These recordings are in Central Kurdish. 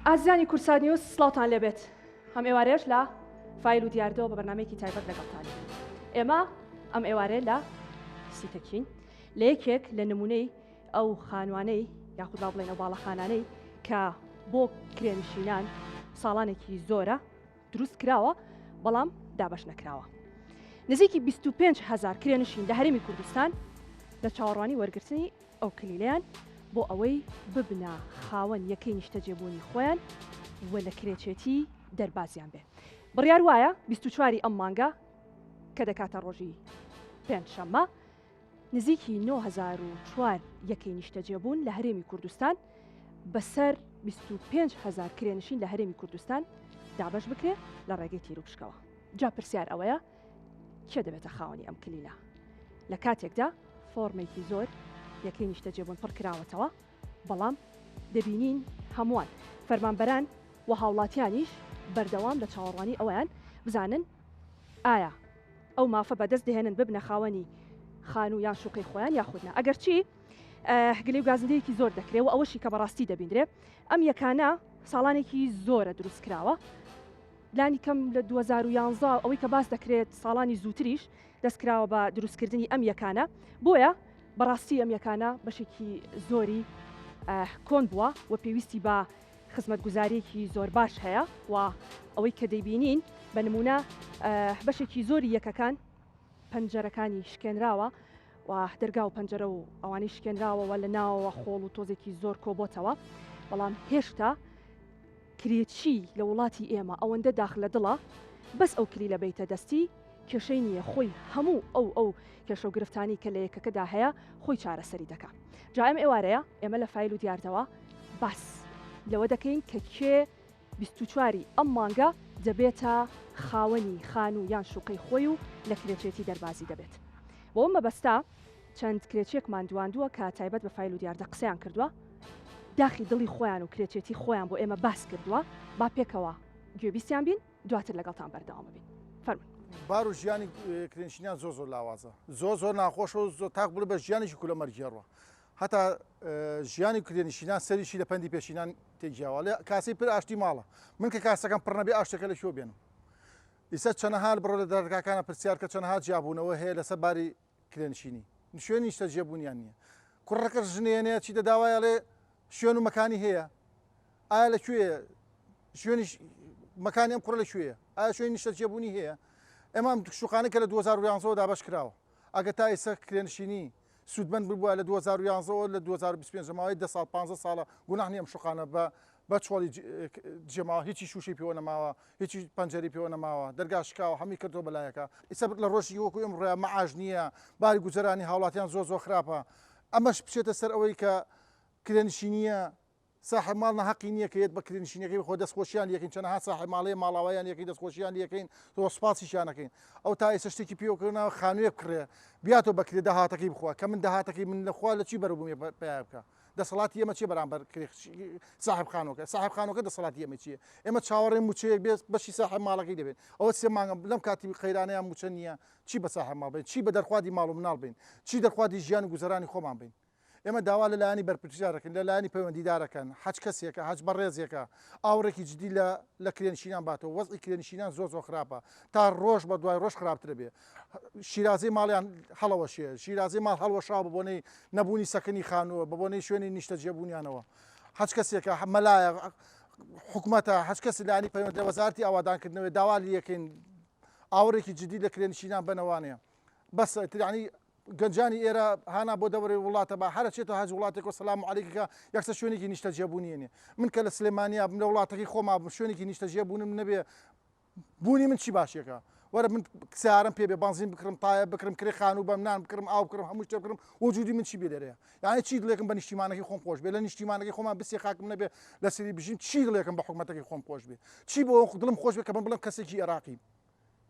ئازیزانی کوردسات نیوز سڵاوتان لێبێت ئەم ئێوارەیەش لە فایل و دیاردەوە بە بەرنامەیەکی تایبەت لەگەڵتانین ئێمە ئەم ئێوارەیە لە سیتەکین لە یەکێک لە نمونەی ئەو خانوانەی یاخود با بڵێن ئەو باڵەخانانەی کە بۆ کرێنشینان ساڵانێکی زۆرە دروست کراوە بەڵام دابەش نەکراوە. نزیکی 25 هەزار کرێنشین لە هەرێمی کوردستان لە چاوەڕوانی وەرگرتنی ئەو کلیلەیان بۆ ئەوەی ببنە خاوەن یەکەی نیشتەجێبوونی خۆیان و لە کرێچێتی دەربازیان بێ. بڕیار وایە 24 ی ئەم مانگە کە دەکاتە ڕۆژی پێنجشەممە نزیکی 9004 یەکەی نیشتەجێبوون لە هەرێمی کوردستان بەسەر 25 هەزار کرێنشین لە هەرێمی کوردستان دابەش بکرێ لە ڕێگەی تیروپشکەوە. جا پرسیار ئەوەیە کێ دەبێتە خاوەنی ئەم کلیلە؟ لە کاتێکدا فۆرمێکی زۆر یەکەی نیشتەجێبوون پڕکراوەتەوە، بەڵام دەبینین هەمووان، فەرمانبەران و هاوڵاتیانیش بەردەوام لە چاوەڕوانی ئەوەیان بزانن ئایا ئەو مافە بەدەست دەهێنن ببنە خاوەنی خانوو یان شوقەی خۆیان یاخود نا. ئەگەرچی گلەی و گازندەیەکی زۆر دەکرێ و ئەوەشی کە بەڕاستی دەبیندرێ ئەم یەکانە ساڵانێکی زۆرە دروست کراوە، لانی کەم لە 2011 ئەوەی کە باس دەکرێت ساڵانی زووتریش دەستکراوە بە دروستکردنی ئەم یەکانە، بۆیە بەڕاستی ئەم یەکانە بەشێکی زۆری کۆن بووە و پێویستی بە خزمەتگوزارییەکی زۆر باش هەیە و ئەوەی کە دەیبینین بە نمونە بەشێکی زۆری یەکەکان پەنجەرەکانی شکێنراوە و دەرگا و پەنجەرە و ئەوانەی شکێنراوەوە لە ناوەوە خۆڵ و تۆزێکی زۆر کۆبۆتەوە بەڵام هێشتا کرێچی لە وڵاتی ئێمە ئەوەندە داخ لە دڵە بەس ئەو کلیلە بەیتە دەستی کێشەی نییە خۆی هەموو ئەو ئەو کێشە و گرفتانەی کە لە یەکەکەدا هەیە خۆی چارەسەری دەکا جا ئەم ئێوارەیە ئێمە لە فایل و دیاردەوە باس لەوە دەکەین کە کێ 24 ی ئەم مانگە دەبێتە خاوەنی خانوو یان شوقەی خۆی و لە کرێچێتی دەربازی دەبێت بۆ ئەم مەبەستە چەند کرێچیەکمان دواندووە کە تایبەت بە فایل و دیاردە قسەیان کردووە، داخی دڵی خۆیان و کرێچێتی خۆیان بۆ ئێمە باس کردووە، با پێکەوە گوێبیستیان بین، دواتر لەگەڵتان بەردەوام ئەبین. فەرموون. بار و ژیانی کرێنشینیان زۆر زۆر لاوازە زۆر زۆر ناخۆشە و زۆر تاک بڵێ بە ژیانێکی کولە مەرگێڕوە هەتا ژیانی کرێنشینان سەریشی لە پەندی پێشینان تێگیاوە لێ کاسی پر ئاشتی ماڵە من کە کاسەکەم پڕ نەبێ ئاشتەکە لە کوێ بێنم ئیستا چەنەها بڕۆ لە دەرگاکانە پرسیار کە چەنەها جیابوونەوە هەیە لەسەر باری کرێنشینی شوێنی نیشتەجێبوونیان نییە کوڕەکە ژنێنێ چیتە داوای ئەڵێ شوێن و مەکانی هەیە ئایا لە کوێ شوێنی مەکانی ئەم کوڕە لە کوێیە ئایا شوێنی نیشتەجێبوونی هەیە ئێمە ئەم شوقانە کە لە 2011 دابەش کراوە ئەگە تا ئێستا کرێنشینی سوودمەند ببووە لە 2011 لە 2025 ماوەی 10 ساڵ 15 ساڵە گوناح نییە ئەم شوقانە بە بە چۆڵی جێماوە هیچی شوشەی پێوە نەماوە هیچی پەنجەری پێوە نەماوە دەرگا شکاوە هەمی کردەوە بەلایەکە ئیسە لە ڕۆژی وەکو ئەمڕۆیا مەعاش نییە باری گوزەرانی هاوڵاتیان زۆر زۆر خراپە ئەمەش بچێتە سەر ئەوەی کە کرێنشینیە ساحێب ماڵ ناهەقی نییە کە یەت بە کرێنشینەکەی خۆ دەستخۆشیان لەکەین چەنەها ساحێب ماڵەیە ماڵاوایان یەکەین دەستخۆشیان لەکەین زۆر سوپاسیشیان ئەکەین ئەو تا ئێستا شتێکی پێوە کردنەوە خانوویەک بکڕێ بیاتەوە بە کرێ داهاتەکەی بخوا کە من داهاتەکەی من لەخوا لە چی بەرەو بووم پیا بکە دەسەڵاتی ئێمە چیە بەرامبەر ساحب خانوەکە ساحب خانوەکە دەسەڵاتی ئێمە چیە ئێمە چاوەڕێ موچەیەک بێت بەشی ساحب ماڵەکەی دەبێت ئەوە سێ مانگە لەم کاتی قەیرانەیان موچە نییە چی بە ساحب ماڵ بین چی بە دەرخوادی ماڵ و مناڵ بین چی دەرخوادی ژیان و گوزەرانی خۆمان بین ئێمە داوا لە لایەنی بەرپرسیارەکەن لە لایەنی پەیوەندیدارەکەن حەج کەسێکە حەج بەڕێزێکە ئاوڕێکی جدی لە لە کرێنشینان باتەوە وەزعی کرێنشینان زۆر زۆر خراپە تا ڕۆژ بە دوای ڕۆژ خراپترە بێ شیرازەی ماڵیان هەڵەوەشێ شیرازەی ماڵ هەڵوەشاوە بە بۆنەی نەبوونی سەکنی خانووە بە بۆنەی شوێنی نیشتەجێبوونیانەوە هەچ کەسێکە مەلایە حکومەتە هەچ کەسی لانی پەیوەند لە وەزارتی ئاوادانکردنەوەی داوا لەکەین ئاوڕێکی جدی لە کرێنشینان بەنەوانەیە بەس ترانی گەنجانی ئێرە هانا بۆ دەوەرەی وڵاتە با هەرە چێتە هەج وڵاتێک و سەلام عەلەیکە یەکسەر شوێنێکی نیشتەجێبوونی نیە من کە لە سلێمانیا بم لە وڵاتەکەی خۆما بم شوێنێکی نیشتەجێبوونم نەبێ بوونی من چی باشێکە وەرە من سیارم پێ بێ بانزین بکڕم تایە بکڕم کرێ خانوو بەم نان بکڕم ئاو بکڕم هەموو شتێ بکڕم وجودی من چی بێ لێرەیە یعنی چی دڵێکم بە نیشتیمانەکەی خۆم خۆش بێ لە نیشتیمانەکەی خۆمان بسێ خاکم نەبێ لەسەری بژیم چی دڵێکم بە حکومەتەکەی خۆم خۆش بێ چی بۆ دڵم خۆش بێ کە من بڵێم کەسێکی عێراقی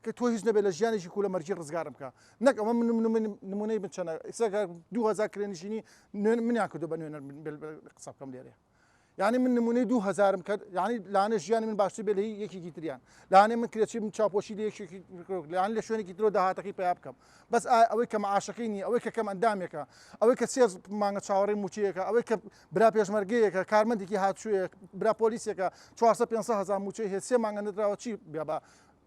کە تۆ هیچ نەبێت لە ژیانێکی کولە مەرگی ڕزگارم بکە نەک ئەمە من من نمونەی بن چەنە ئێستا 2000 کرێنشینی منیان کردو بە نوێنەر قسە بکەم لێرەیە. یانی من نمونەی دوو هەزارم کە یانی لانێ ژیانی من باشتر بێ لە هی یەکێکی تریان لانێ من کرێچی بم چاوپۆشی لە یەکێکی لانی لە شوێنێکی ترۆ داهاتەکەی پیا بکەم بەس ئایا ئەوەی کە معاشەکەی نییە ئەوەی کە کەم ئەندامێکە ئەوەی کە سێ مانگە چاوەڕێی موچەیەکە ئەوەی کە برا پێشمەرگەیەکە کارمەندێکی هاتووەیە برا پۆلیسێکە 400 500 هەزار موچەی هەیە سێ مانگە نەدراوە چی بیا بە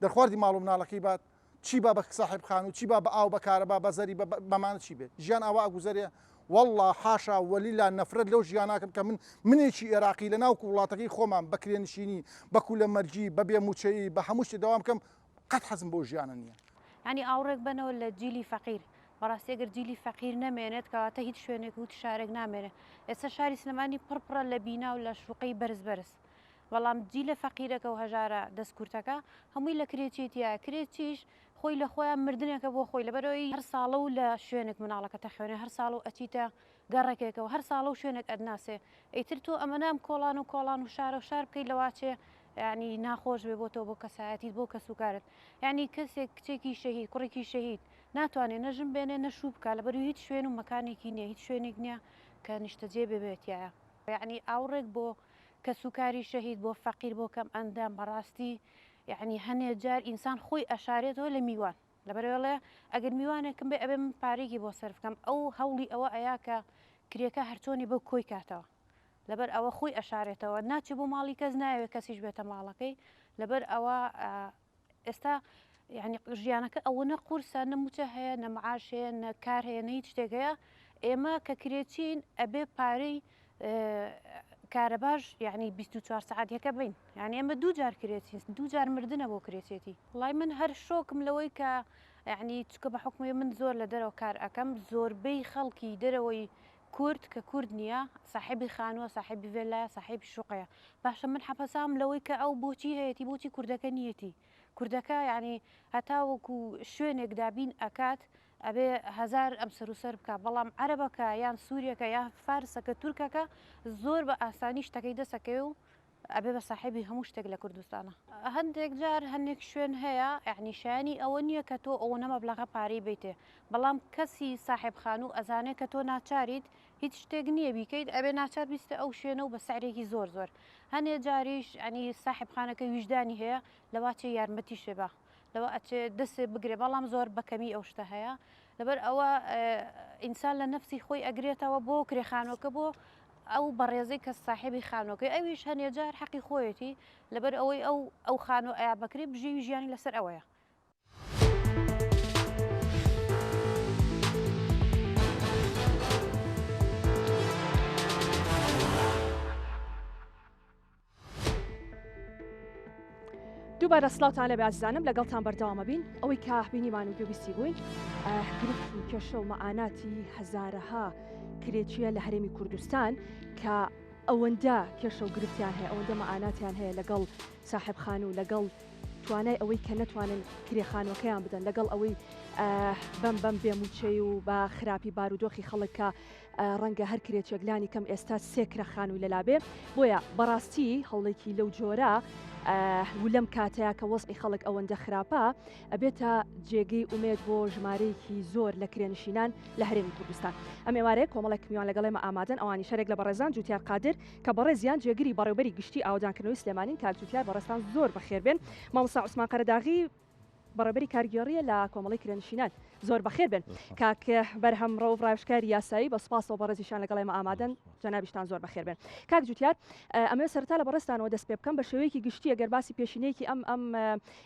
دەرخواردی ماڵ و مناڵەکەی بات چی با بە ساحێب خانوو چی با بە ئاو بە کارەبا بە زەری بە بەمانە چی بێت ژیان ئاوا ئەگوزەرێ واللە حاشا وەلیلا نەفرەت لەو ژیاناکەم کە من منێکی ئێراقی لە ناو وڵاتەکەی خۆمان بە کرێنشینی بە کولە مەرگی بە بێ موچەیی بە هەموو شتێ دەوام بکەم قەت حەزم بەو ژیانە نییە. یانی ئاوڕێک بەنەوە لە جیلی فەقیر بەڕاستی ئەگەر جیلی فەقیر نەمێنێت کەواتە هیچ شوێنێک و هیچ شارێک نامێنێت ئێستا شاری سلێمانی پڕ پڕە لە بینا و لە شوقەی بەرز بەرز بەڵام جیلە فەقیرەکە و هەژارە دەست کورتەکە هەمووی لە کرێچێتیایە، کرێچیش خۆی لە خۆیان مردنێکە بۆ خۆی، لەبەرئەوەی هەر ساڵە و لە شوێنێک مناڵەکەت ئەخوێنێ، هەر ساڵە و ئەچیتە گەڕەکێکەوە، هەر ساڵە و شوێنێک ئەتناسێ، ئیتر تۆ ئەمەنە ئەم کۆڵان و کۆڵان و شارە و شار بکەیت لەواچێ یانی ناخۆش بێ بۆ تۆ بۆ کەسایەتیت بۆ کەسوکارت، یانی کەسێک کچێکی شەهید کوڕێکی شەهید ناتوانێ نە ژن بێنێ نە شوو بکا لەبەرئەوەی هیچ شوێن و مەکانێکی نییە، هیچ شوێنێک نییە کە نیشتەجێ ببێ تیایا. یەعنی ئاوڕێک بۆ کەسوکاری شەهید بۆ فەقیر بۆ کەم ئەندام بەڕاستی یەعنی هەنێ جار ئینسان خۆی ئەشارێتەوە لە میوان لەبەرئەوەی ئەڵێ ئەگەر میوانێکم بێ ئەبێ من پارەیەکی بۆ سەرف کەم ئەو هەوڵی ئەوە ئەیا کە کرێکە هەرچۆنی بۆ کۆی کاتەوە لەبەر ئەوە خۆی ئەشارێتەوە ناچێ بۆ ماڵی کەس نایەوێ کەسیش بێتە ماڵەکەی لەبەر ئەوە ئێستا یعنی ژیانەکە ئەوەنە قورسە نە موچە هەیە نە معاش هەیە نە کار هەیە نە هیچ شتێک هەیە ئێمە کە کرێچین ئەبێ پارەی کارەباش یعنی 24 سعاتەکە بین یعنی ئێمە دوو جار کرێچین دوو جار مردنە بۆ کرێچێتی وڵای من هەر شۆکم لەوەی کە یعنی چکە بە حکومی من زۆر لە دەرەوە کار ئەەکەم زۆربەی خەڵکی دەرەوەی کورد کە کورد نییە ساحێبی خانووە ساحێبی ڤێلایە ساحێبی شوقەیە باشە من حەپەسام لەوەی کە ئەو بۆچی هەیەتی بۆچی کوردەکە نیەتی کوردەکە یعنی هەتاوەکو شوێنێک دابین ئەکات ئەبێ هەزار ئەم سەروسەر بکە بەڵام عەرەبەکە یان سووریەکە یا فارسەکە تورکەکە زۆر بە ئاسانی شتەکەی دەسەکەوێ و ئەبێ بە ساحێبی هەموو شتێک لە کوردستانا. هەندێک جار هەنێک شوێن هەیە یەعنی شایەنی ئەوە نییە کە تۆ ئەوەنە مەبلەغە پارەی بەیتێ بەڵام کەسی ساحێب خانوو ئەزانێ کە تۆ ناچاریت هیچ شتێک نییە بیکەیت ئەبێ ناچار بیستە ئەو شوێنە و بە سعرێکی زۆر زۆر هەنێ جاریش یەعنی ساحێب خانەکە ویژدانی هەیە لەواچێ یارمەتیشێ با لەوە ئەچێ دەسێ بگرێ بەڵام زۆر بە کەمی ئەو شتە هەیە لەبەر ئەوە ئینسان لە نەفسی خۆی ئەگرێتەوە بۆ کرێخانۆکە بۆ ئەو بەڕێزەی کە ساحێبی خانوەکەی ئەویش هەنێ جار حەقی خۆیەتی لەبەر ئەوەی ئەو ئەو خانوە ئەیا بەکرێ بژێوی ژیانی لەسەر ئەوەیە. دووبارە سڵاوتان لێبێ ئازیزانم لەگەڵتان بەردەوامە بین ئەوەی کە بینیمان و گوێبیستی بووین گرفت و کێشە و مەعاناتی هەزارەها کرێچیە لە هەرێمی کوردستان کە ئەوەندە کێشە و گرفتیان هەیە ئەوەندە مەعاناتیان هەیە لەگەڵ ساحێب خانوو لەگەڵ توانای ئەوەی کە نەتوانن کرێ خانوەکەیان بدەن لەگەڵ ئەوەی بەم بەم بێموچەی و بە خراپی بارودۆخی خەڵک کە ڕەنگە هەر کرێچیەک لانی کەم ئێستا سێ کرە خانووی لەلا بێ، بۆیە بەڕاستی هەوڵێکی لەو جۆرە و لەم کاتەیا کە وەزعی خەڵک ئەوەندە خراپە ئەبێتە جێگەی ئومێد بۆ ژمارەیەکی زۆر لە کرێنشینان لە هەرێمی کوردستان. ئەم ئێوارەیە کۆمەڵێک میوان لەگەڵ ئێمە ئامادەن ئەوانیش هەرێک لە بەڕێزان جوتیار قادر کە بەڕێزیان جێگری بەڕێوبەری گشتی ئاوەدانکردنەوەی سلێمانین کاک جوتیار بەڕێزتان زۆر بەخێربێن مامۆستا عوسمان قەرەداغی بەڕێوبەری کارگێڕییە لە کۆمەڵەی کرێنشینان. زۆر بەخێر بێن. کاک بەرهەم ڕەوف ڕاوێژکاری یاسایی بە سوپاسەوە بەڕێزیشیان لەگەڵ ئێمە ئامادەن. جەنابیشتان زۆر بەخێر بێن. کاک جوتیار ئەمەوێت سەرەتا لە بەڕێزتانەوە دەست پێ بکەم بە شێوەیەکی گشتی ئەگەر باسی پێشینەیەکی ئەم ئەم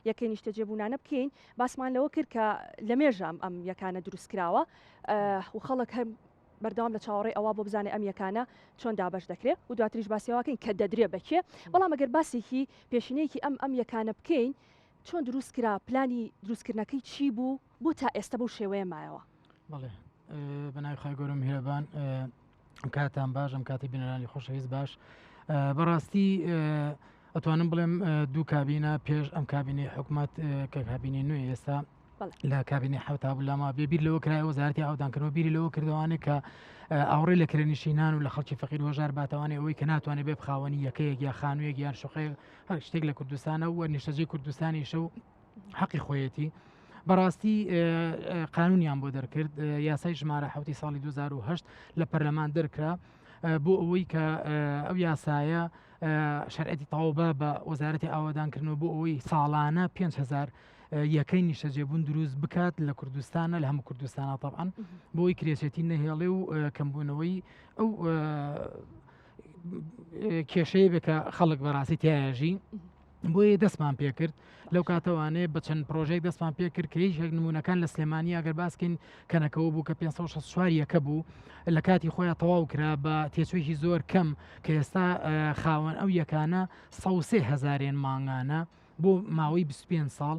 یەکەی نیشتەجێبوونانە بکەین باسمان لەوە کرد کە لە مێژە ئەم ئەم یەکانە دروست کراوە و خەڵک هەر بەردەوام لە چاوەڕێی ئەوە بۆ بزانێ ئەم یەکانە چۆن دابەش دەکرێ و دواتریش باسی ئەوە کەین کە دەدرێ بە کێ بەڵام ئەگەر باسێکی پێشینەیەکی ئەم ئەم یەکانە بکەین چۆن دروست کرا، پلانی دروستکردنەکەی چی بوو، بۆ تا ئێستا بەو شێوەیە مایەوە؟ بەڵێ بە ناوی خوای گەورە میهرەبان ئەم کاتان باش ئەم کاتی بینەرانی خۆشەویست باش بەڕاستی ئەتوانم بڵێم دوو کابینە پێش ئەم کابینەی حکومت کە کابینەی نوێ ئێستا لە کابینەی حەوتا بوو لاما بێ بیر لەوە کرایە وەزارەتی ئاودانکردنەوە بیری لەوە کردوانێک کە ئاوڕی لە کرێنشینان و لە خەڵکی فەقیر هۆژار باتەوانێ ئەوەی کە ناتوانێت بێ خاوەنی یەکەیەک یا خانوویەک یان شوقەیەک هەر شتێک لە کوردستانە و نیشتەجێی کوردستانیشە و حەقی خۆیەتی بەڕاستی قانونیان بۆ دەرکرد یاسای ژمارە حوتی ساڵی 2010 لە پەرلەمان دەرکرا. بۆ ئەوەی کە ئەو یاسایە شەرعەتی تەواو با بە وەزارەتی ئاوادانکردنەوە بۆ ئەوەی ساڵانە 5000 یەکەی نیشتەجێبوون دروست بکات لە کوردستانە لە هەموو کوردستانە طبعاً بۆی کرێچێتی نەهێڵێ و کەمبوونەوەی ئەو کێشەیە بێ کە خەڵک بەڕاستی تیاژی بۆیە دەستمان پێکرد لەو کاتەوانێ بە چەند پرۆژێک دەستمان پێکرد کە یەکێک نمونەکان لە سلێمانی ئەگەر باسکەین کەنەکەوە بوو کە 564 یەکە بوو لە کاتی خۆیان تەواو کرا بە تێچوویەکی زۆر کەم کە ئێستا خاوەن ئەو یەکانە 103 هەزارێن مانگانە بۆ ماوەی 25 ساڵ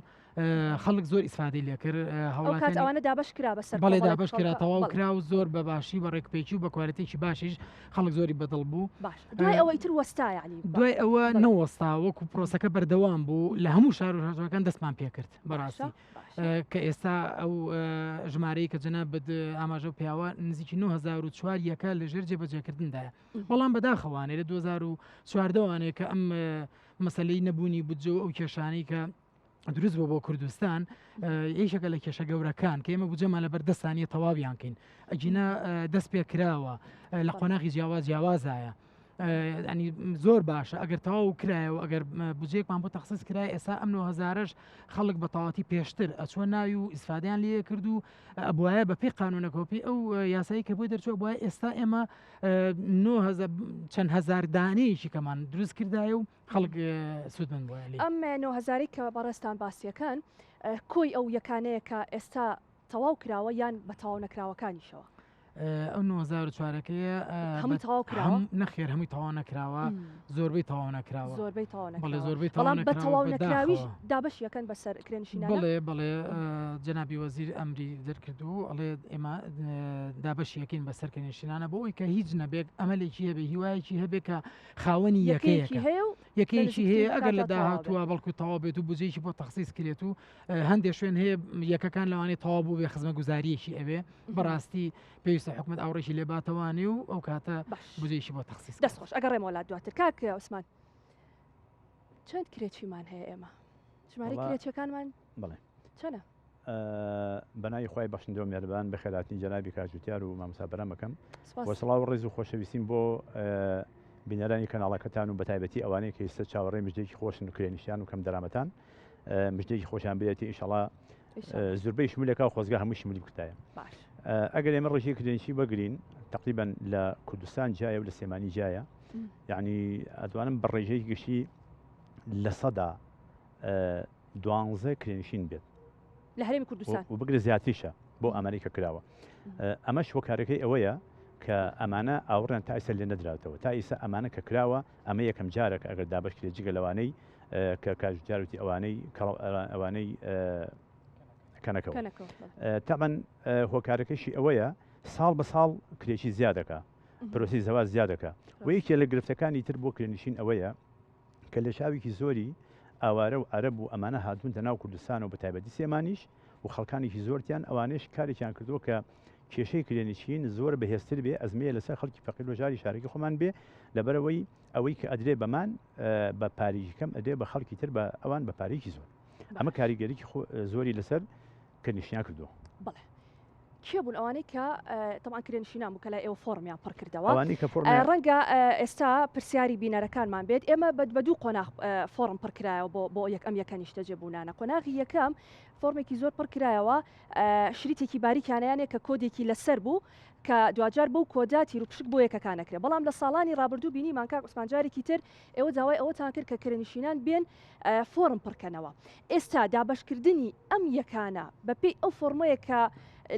خەڵک زۆر ئیسفادەی لێکرد هەوڵات ئەوانە دابش کرا بەسەر بەڵێ دابش کرا تەواو کرا و زۆر بە باشی بە ڕێکپێکی و بە کوالێتێکی باشیش خەڵک زۆری بەدڵ بوو باش دوای ئەوە ئیتر وەستا یعنی دوای ئەوە نەوەستا وەکو پرۆسەکە بەردەوام بوو لە هەموو شار و شارۆچکەکان دەستمان پێکرد بەڕاستی کە ئێستا ئەو ژمارەی کە جەنابت ئاماژە پیاوە نزیکی 9004 یەکە لە ژێر جێبەجێکردندایە بەڵام بەداخەوانێ لە 2014وانێ کە ئەم مەسلەی نەبوونی بودجە و ئەو کێشانەی کە دروست بوو بۆ کوردستان یەکێکە لە کێشە گەورەکان کە ئێمە بودجەمان لە بەردەستانیە تەواویان کەین ئەگینا دەست پێ کراوە لە قۆناغی جیاواز جیاوازایە ینی زۆر باشە ئەگەر تەواو کرایەوە ئەگەر بجێکمان بۆ تەخصص کرای ئێستا ئەم 9000ش خەڵک بە تەواتی پێشتر ئەچوە ناوی و ئیسفادیان لێ کرد و ئەبواە بە پێی قانونەکەەوە پێی ئەو یاسایی کە بۆی دەرچوە بواە ئێستا ئێمە چەند هزار دانەیەکی کەمان دروست کردایە و خەڵک سوودمەند بووە لێی. ئەم نۆ هەزارەی کە بەڕێزتان باسیەکەن کۆی ئەو یەکانەیە کە ئێستا تەواو کراوە یان بە تەواو نەکراوەکانیشەوە؟ ئەو 9004ەکەیە هەمووی تەواو کراوە؟ نەخێر هەمووی تەواو نەکراوە زۆربەی تەواو نەکراوە زۆربەی تەواو نەکراوە بەڵێ زۆربەی تەواو بەڵام بە نەکراوە تەواو نەکراویش بەداخەوە. دابەشی ئەکەن بەسەر کرێنشینانە؟ بەڵێ بەڵێ جەنابی وەزیر ئەمری دەرکردوو ئەڵێ ئێمە دابەشی ئەکەین بەسەر کرێنشینانە بۆ ئەوەی کە هیچ نەبێت ئەمەلێکی هەبێ هیوایەکی هەبێ کە خاوەنی یەکەیەکی یەکەیەکە هەیە و یەکەیەکی هەیە ئەگەر لە نزیکترین کاتدا تەواو داهاتووە بێت. بەڵکو تەواو بێت و بودجەیەکی بۆ تەخسیس کرێت و هەندێک شوێن هەیە یەکەکان لەوانەیە تەواو بوو بێ خزمەگوزاریەکی ئەوێ بەڕاستی پێویستە حکومت ئاوڕێکی لێ باتەوانێ و ئەو کاتە باش بودجەیەکی بۆ تەخسیس دەست کرێت. خۆش ئەگەڕێمەوە لات دواتر کاک عوسمان چەند کرێچیمان هەیە ئێمە ژمارەی وەڵا کرێچیەکانمان بەڵێ چەنە؟ بەناوی خوای بەخشندە و میهرەبان بەخێرهاتنی جەنابی کاک جوتیار و مامۆستا بەرام ئەکەم سپاس. و سڵاو و ڕێز و خۆشەویستیم بۆ بینەرانی کەناڵەکەتان و بەتایبەتی ئەوانەی کە ئێستا چاوەڕێی مژدەیەکی خۆشن و کرێنیشیان و کەم دەرامەتان مژدەیەکی خۆشیان بدێتی ئینشەڵا زوربەی شمولەکە و خۆزگە هەمووی شمولی بکردایە باش. ئەگەر ئێمە ڕێژەی کرێنیشی بگرین تقریبا لە کوردستان جایە و لە سلێمانی جایە یعنی ئەتوانم بە ڕێژەی گشتی 12% کرێنشین بێت لە هەرێمی کوردستان و بگرە زیاتریشە بۆ ئاماری کە کراوە ئەمەش هۆکارەکەی ئەوەیە کە ئەمانە ئاوڕیان تا ئیسە لێ نەدراوتەوە تا ئیسە ئەمانە کە کراوە ئەمە یەکەم جارە کە ئەگەر دابش کرێت جگە لەوانەی کە کاژجاروتی ئەوانەی ئەوانەی کەنەکەەوە تەبەن هۆکارەکەشی ئەوەیە ساڵ بە ساڵ کرێکی زیادەکە پرۆسی زەوا زیادەکە و یەکێ لە گرفتەکانی تر بۆ کرێنشین ئەوەیە کە لێشاوێکی زۆری ئاوارە و عەرەب و ئەمانە هاتوونتە ناو کوردستان و بەتایبەتی سلێمانیش و خەڵکانێکی زۆرتیان ئەوانەیش کارێکیان کردووە کە کێشەی کرێنشین زۆر بەهێزتر بێ ئەزمەیە لەسەر خەڵکی فەقیر و ژاری شارەکەی خۆمان بێ لەبەرئەوەی ئەوەی کە ئەدرێ بەمان بە پارێکی کەم ئەدرێ بە خەڵکی تر بە ئەوان بە پارێکی زۆر ئەمە کاریگەریی زۆری لەسەر کرێنشینان کردووە. بەڵێ کێ بوون ئەوانەی کە تەبعەن کرێنشینان بوو کە لای ئێوە فۆڕمیان پڕ کردەوە؟ ئەوانەی کە فۆڕمیان. ڕەنگە ئێستا پرسیاری بینەرەکانمان بێت ئێمە بە دوو قۆناغ فۆڕم پڕ کرایەوە بۆ بۆ یەک ئەم یەکە نیشتەجێ بوونانە قۆناغی یەکەم فۆرمێکی زۆر پڕ کرایەوە شریتێکی باریکانەیانێ کە کۆدێکی لەسەر بوو کە دواجار بەو کۆدە تیروپشک بۆ یەکەکان ئەکرێ بەڵام لە ساڵانی ڕابردوو بینیمان کاک عوسمان جارێکی تر ئێوە داوای ئەوەتان کرد کە کرێنشینان بێن فۆرم پڕکەنەوە ئێستا دابەشکردنی ئەم یەکانە بەپێی ئەو فۆرمەیە کە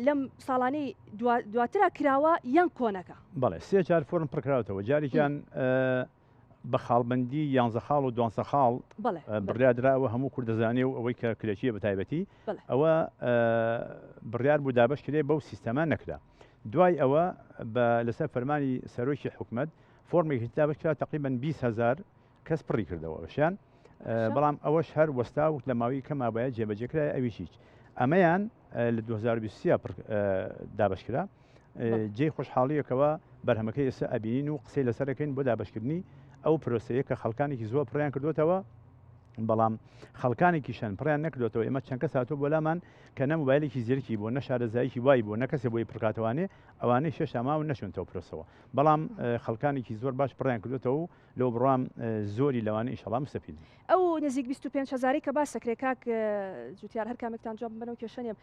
لەم ساڵانەی دواترا کراوە یان کۆنەکە؟ بەڵێ سێ جار فۆرم پڕکراوەتەوە جارێکیان بە خاڵبەندی یانزە خاڵ و دوانزە خاڵ بڕیار دراوە هەموو کورد دەزانێ و ئەوەی کە کرێچییە بە تایبەتی ئەوە بڕیار بوو دابەش کرێ بەو سیستەمە نەکرا دوای ئەوە بە لەسەر فەرمانی سەرۆکی حکومەت فۆرمێکی دابەش کرا تقریبا 20 هزار کەس پڕی کردەوە ئەوشیان بەڵام ئەوەش هەر وەستا و لە ماوەی کەما بایە جێبەجێ کرایە ئەویش هیچ ئەمەیان لە 2023 دابەش کرا جێی خۆشحاڵیەکەوە بەرهەمەکەی ئێستا ئەبینین و قسەی لەسەرەکەین بۆ دابەشکردنی ئەو پرۆسەیە کە خەڵکانێکی زۆر پڕیان کردوتەوە. بەڵام خەڵکانێکیش هەن پڕیان نەکردۆتەوە، ئێمە چەند کەس هاتووە بۆ لامان کە نە مۆبایلێکی زیرەکی بووە، نە شارەزاییکی وای بووە، نە کەسێ بۆی پڕکاتەوانێ، ئەوانەیش هێشتا ماون نەچوونەتەوە پرۆسەوە. بەڵام خەڵکانێکی زۆر باش پڕیان کردۆتەوە و لەو بڕوام زۆری لەوانە ئیشەڵا مستەفید بن. ئەو نزیک 25 هەزارەی کە باس دەکرێت کاک جوتیار هەر کامێکتان جواب ببەنەوە کێشە نییە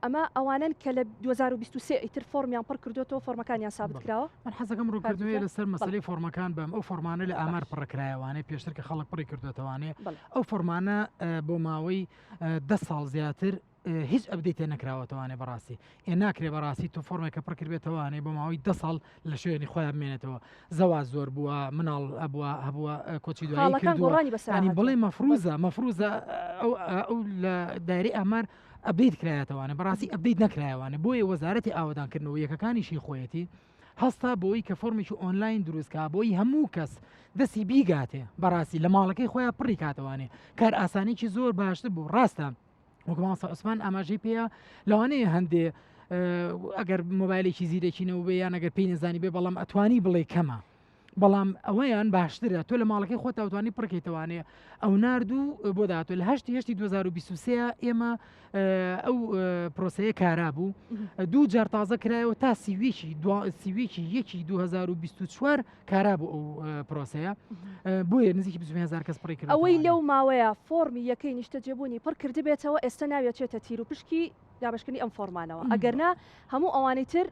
ئەمە ئەوانەن کە لە 2023 ئیتر فۆرمیان پڕ کردوێتەوە فۆرمەکانیان سابت کراوە. من حەزەکەم ڕوونکردنەوەی لەسەر مەسەلەی فۆرمەکان بەم ئەو فۆرمانە لە ئامار پڕکرایەوانەی پێشتر کە خەڵک پڕی کردوێتەوانێ ئەو فۆرمانە بۆ ماوەی ده ساڵ زیاتر هیچ update ێ نەکراوەتەوانێ بەڕاستی ئێ ناکرێ بەڕاستی تۆ فۆرمێکە پڕکردبێتەوانێ بۆ ماوەی ده ساڵ لە شوێنی خۆیان بمێنێتەوە زەوا زۆر بووە مناڵ هەبووە هەبووە کۆچی دوایی کردووە ینی بڵێ مەفروزە مەفروزە ئەو ئەو لە دایرەی ئامار update کرایەتەوانێ بەڕاستی update نەکرایەوانێ بۆیە وەزارەتی ئاوەدانکردنەوە یەکەکانیشی خۆیەتی هەستا بۆی کە فۆرمێکی ئۆنلاین دروستکا بۆی هەموو کەس دەستی بیگاتێ بەڕاستی لە ماڵەکەی خۆیان پڕی کاتەوانێ کار ئاسانێکی زۆر باشتر بوو ڕاستە وەک مامۆستا عوسمان ئاماژەی پێیە لەوانەیە هەندێ ئەگەر مۆبایلێکی زیرەکی نەوبێ یان ئەگەر پێی نەزانی بێ بەڵام ئەتوانی بڵێ کەمە بەڵام ئەوەیان باشترە تۆ لە ماڵەکەی خۆت تاوتوانی پڕکەیتەوانێ ئەو نرد و بۆ داهاتوو لە هەشتی هەشتی 2023 ئێمە ئەو پرۆسەیە کارا بوو دوو جار تازە کرایەوە تا سیویکی سیویکی یەکی 2024 کارا بوو ئەو پرۆسەیە بۆیە نزیکی 20 هزار کەس پڕی کرد ئەوەی لەو ماوەیە فۆرمی یەکەی نیشتەجێبوونی پڕ کردبێتەوە ئێستا ناوی ئەچێتە تیروپشکی دابەشکردنی ئەم فۆرمانەوە ئەگەرنا هەموو ئەوانەی تر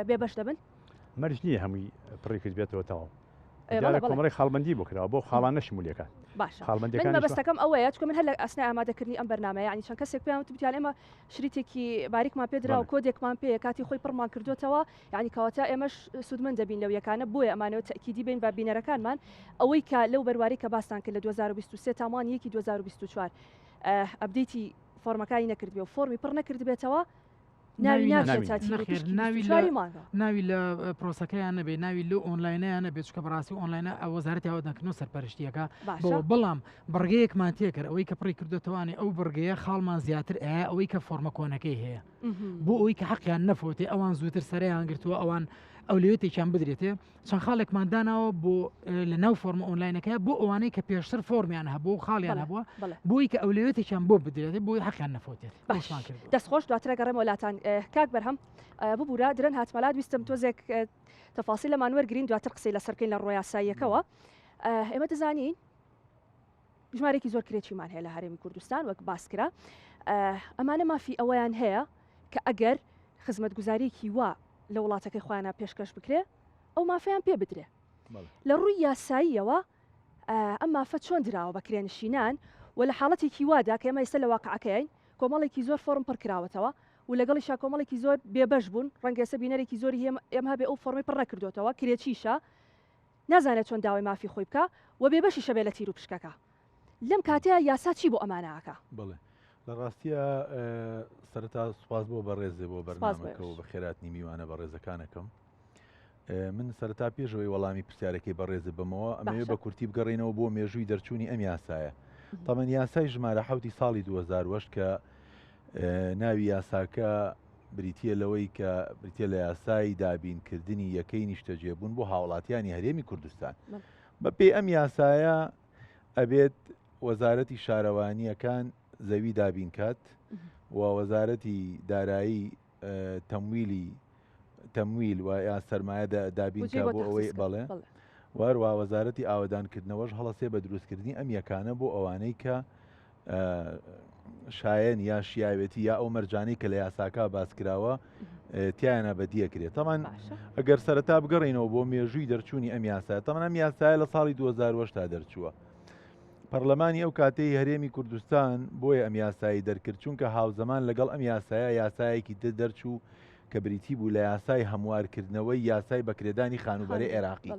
بێبەش دەبن. مەرج نییە هەمووی پڕی کردبێتەوە تەواو. دیارە کۆمەڵی خاڵبەندی بۆ کراوە بۆ خاڵانە شمولیەکان. باشە من مەبەستەکەم ئەوەیە چونکە من هەر لە ئەسنای ئامادەکردنی ئەم بەرنامەیە یانی چەند کەسێک پێیان وتبووتیان ئێمە شریتێکی باریکمان پێ دراوە کۆدێکمان پێیە کاتی خۆی پڕمان کردوێتەوە یعنی کەواتە ئێمەش سوودمەند دەبین لەو یەکانە بۆیە ئەمانەوە تەئکیدی بین بە بینەرەکانمان ئەوەی کە لەو بەرواری کە باستان کرد لە 2023 تا مانگی یەکی 2024 update ی فۆرمەکانی نەکردبێ و فۆرمی پڕ نەکردبێتەوە ناوی ناچێتە ناوی ناوی لە پرۆسەکەیان نەبێ ناوی لەو ئۆنلاینیان نەبێت چکە بەڕاستی ئۆنلاینە ئەو وەزارەتی ئاوەدانکردنەوە سەرپەرشتیەکە بۆ بەڵام بڕگەیەکمان تێکرد ئەوەی کە پڕی کردوتوانێ ئەو بڕگەیە خاڵمان زیاتر ئەیە ئەوەی کە فۆرمە کۆنەکەی هەیە بۆ ئەوی کە حەقیان نەفۆتێ ئەوان زووتر سەریان گرتووە ئەوان ئەولەوێتێکیان بدرێتێ چەند خاڵێکمان داناوە بۆ لە ناو فۆرمە ئۆنلاینەکە بۆ ئەوانەی کە پێشتر فۆرمیان هەبوو و خاڵیان هەبووە بۆی کە ئەولەوێتێکیان بۆ بدرێت بۆی حەقیان نەفۆتێت باشمان کرد دەستخۆش دواترە گەڕێمەوە لاتان کاک بەرهەم ببوورە درەن هاتمەلات ویستم تۆزێک تەفاسی لەمان وەرگین دواتر قسەی لەسەر بکەین لە ڕۆیاساییەکەوە ئێمە دەزانین ژمارێکی زۆر کرێچیمان هەیە لە هەرێمی کوردستان وەک باس کرا ئەمانە مافی ئەوەیان هەیە کە ئەگەر خزمەتگوزاریەکی وا لە وڵاتەکەی خۆیانە پێشکەش بکرێ ئەو مافیان پێ بدرێ لە ڕووی یاساییەوە ئەم مافە چۆن دراوە بە کرێنشینان و لە حاڵەتێکی وادا کە ئێمە ئێستا لە واقعەکەین کۆمەڵێکی زۆر فۆرم پڕ کراوەتەوە و لەگەڵیشا کۆمەڵێکی زۆر بێبەش بوون ڕەنگە ئێستا بینەرێکی زۆری ئێمە هەبێ ئەو فۆرمی پڕ نەکردوێتەوە کرێچیشە نازانێت چۆن داوای مافی خۆی بکا و بێبەشیشە بێ لە تیر و پشکەکە. لەم کاتەیا یاسا چی بۆ ئەمانە ئەکا؟ بەڵێ لە ڕاستیە سەرەتا سوپاس بۆ بەڕێزێ بۆ بەرنامەکە و بەخێراتنی میوانە بەڕێزەکانەکەم. من سەرەتا پێشەوەی وەڵامی پرسیارەکەی بەڕێزت بەمەوە ئەمەوێ بە کورتی بگەڕێنەوە بۆ مێژووی دەرچوونی ئەم یاسایە. تەمەن یاسای ژمارە حوتی ساڵی 2008 کە ناوی یاساکە بریتییە لەوەی کە بریتییە لە یاسای دابینکردنی یەکەی نیشتەجێبوون بۆ هاوڵاتیانی هەرێمی کوردستان. بەپێی ئەم یاسایە ئەبێت وەزارەتی شارەوانییەکان زەوی دابینکات و وەزارەتی دارایی تەمویلی تەمویل و یا سەرمایە دابینکا بۆ ئەوەی بەڵێ وەروە وەزارەتی ئاوەدانکردنەوەش هەڵەسێ بە دروستکردنی ئەم یەکانە بۆ ئەوانەی کە شایەن یا شیاوێتی یا ئەو مەرجانەی کە لە یاساکە باس کراوە تیانە بەدیەکرێت تەمان ئەگەر سەرەتا بگەڕینەوە بۆ مێژووی دەرچوونی ئەم یاسا تەمان ئەم یاسایە لە ساڵی 2010 دەرچووە پەرلەمانی ئەو کاتەی هەرێمی کوردستان بۆیە ئەم یاسایی دەرکرد چونکە هاوزەمان لەگەڵ ئەم یاسایە یاسایەکی تر دەرچوو کە بریتی بوو لە یاسای هەموارکردنەوەی یاسای بەکرێدانی خانووبەرەی عێراقی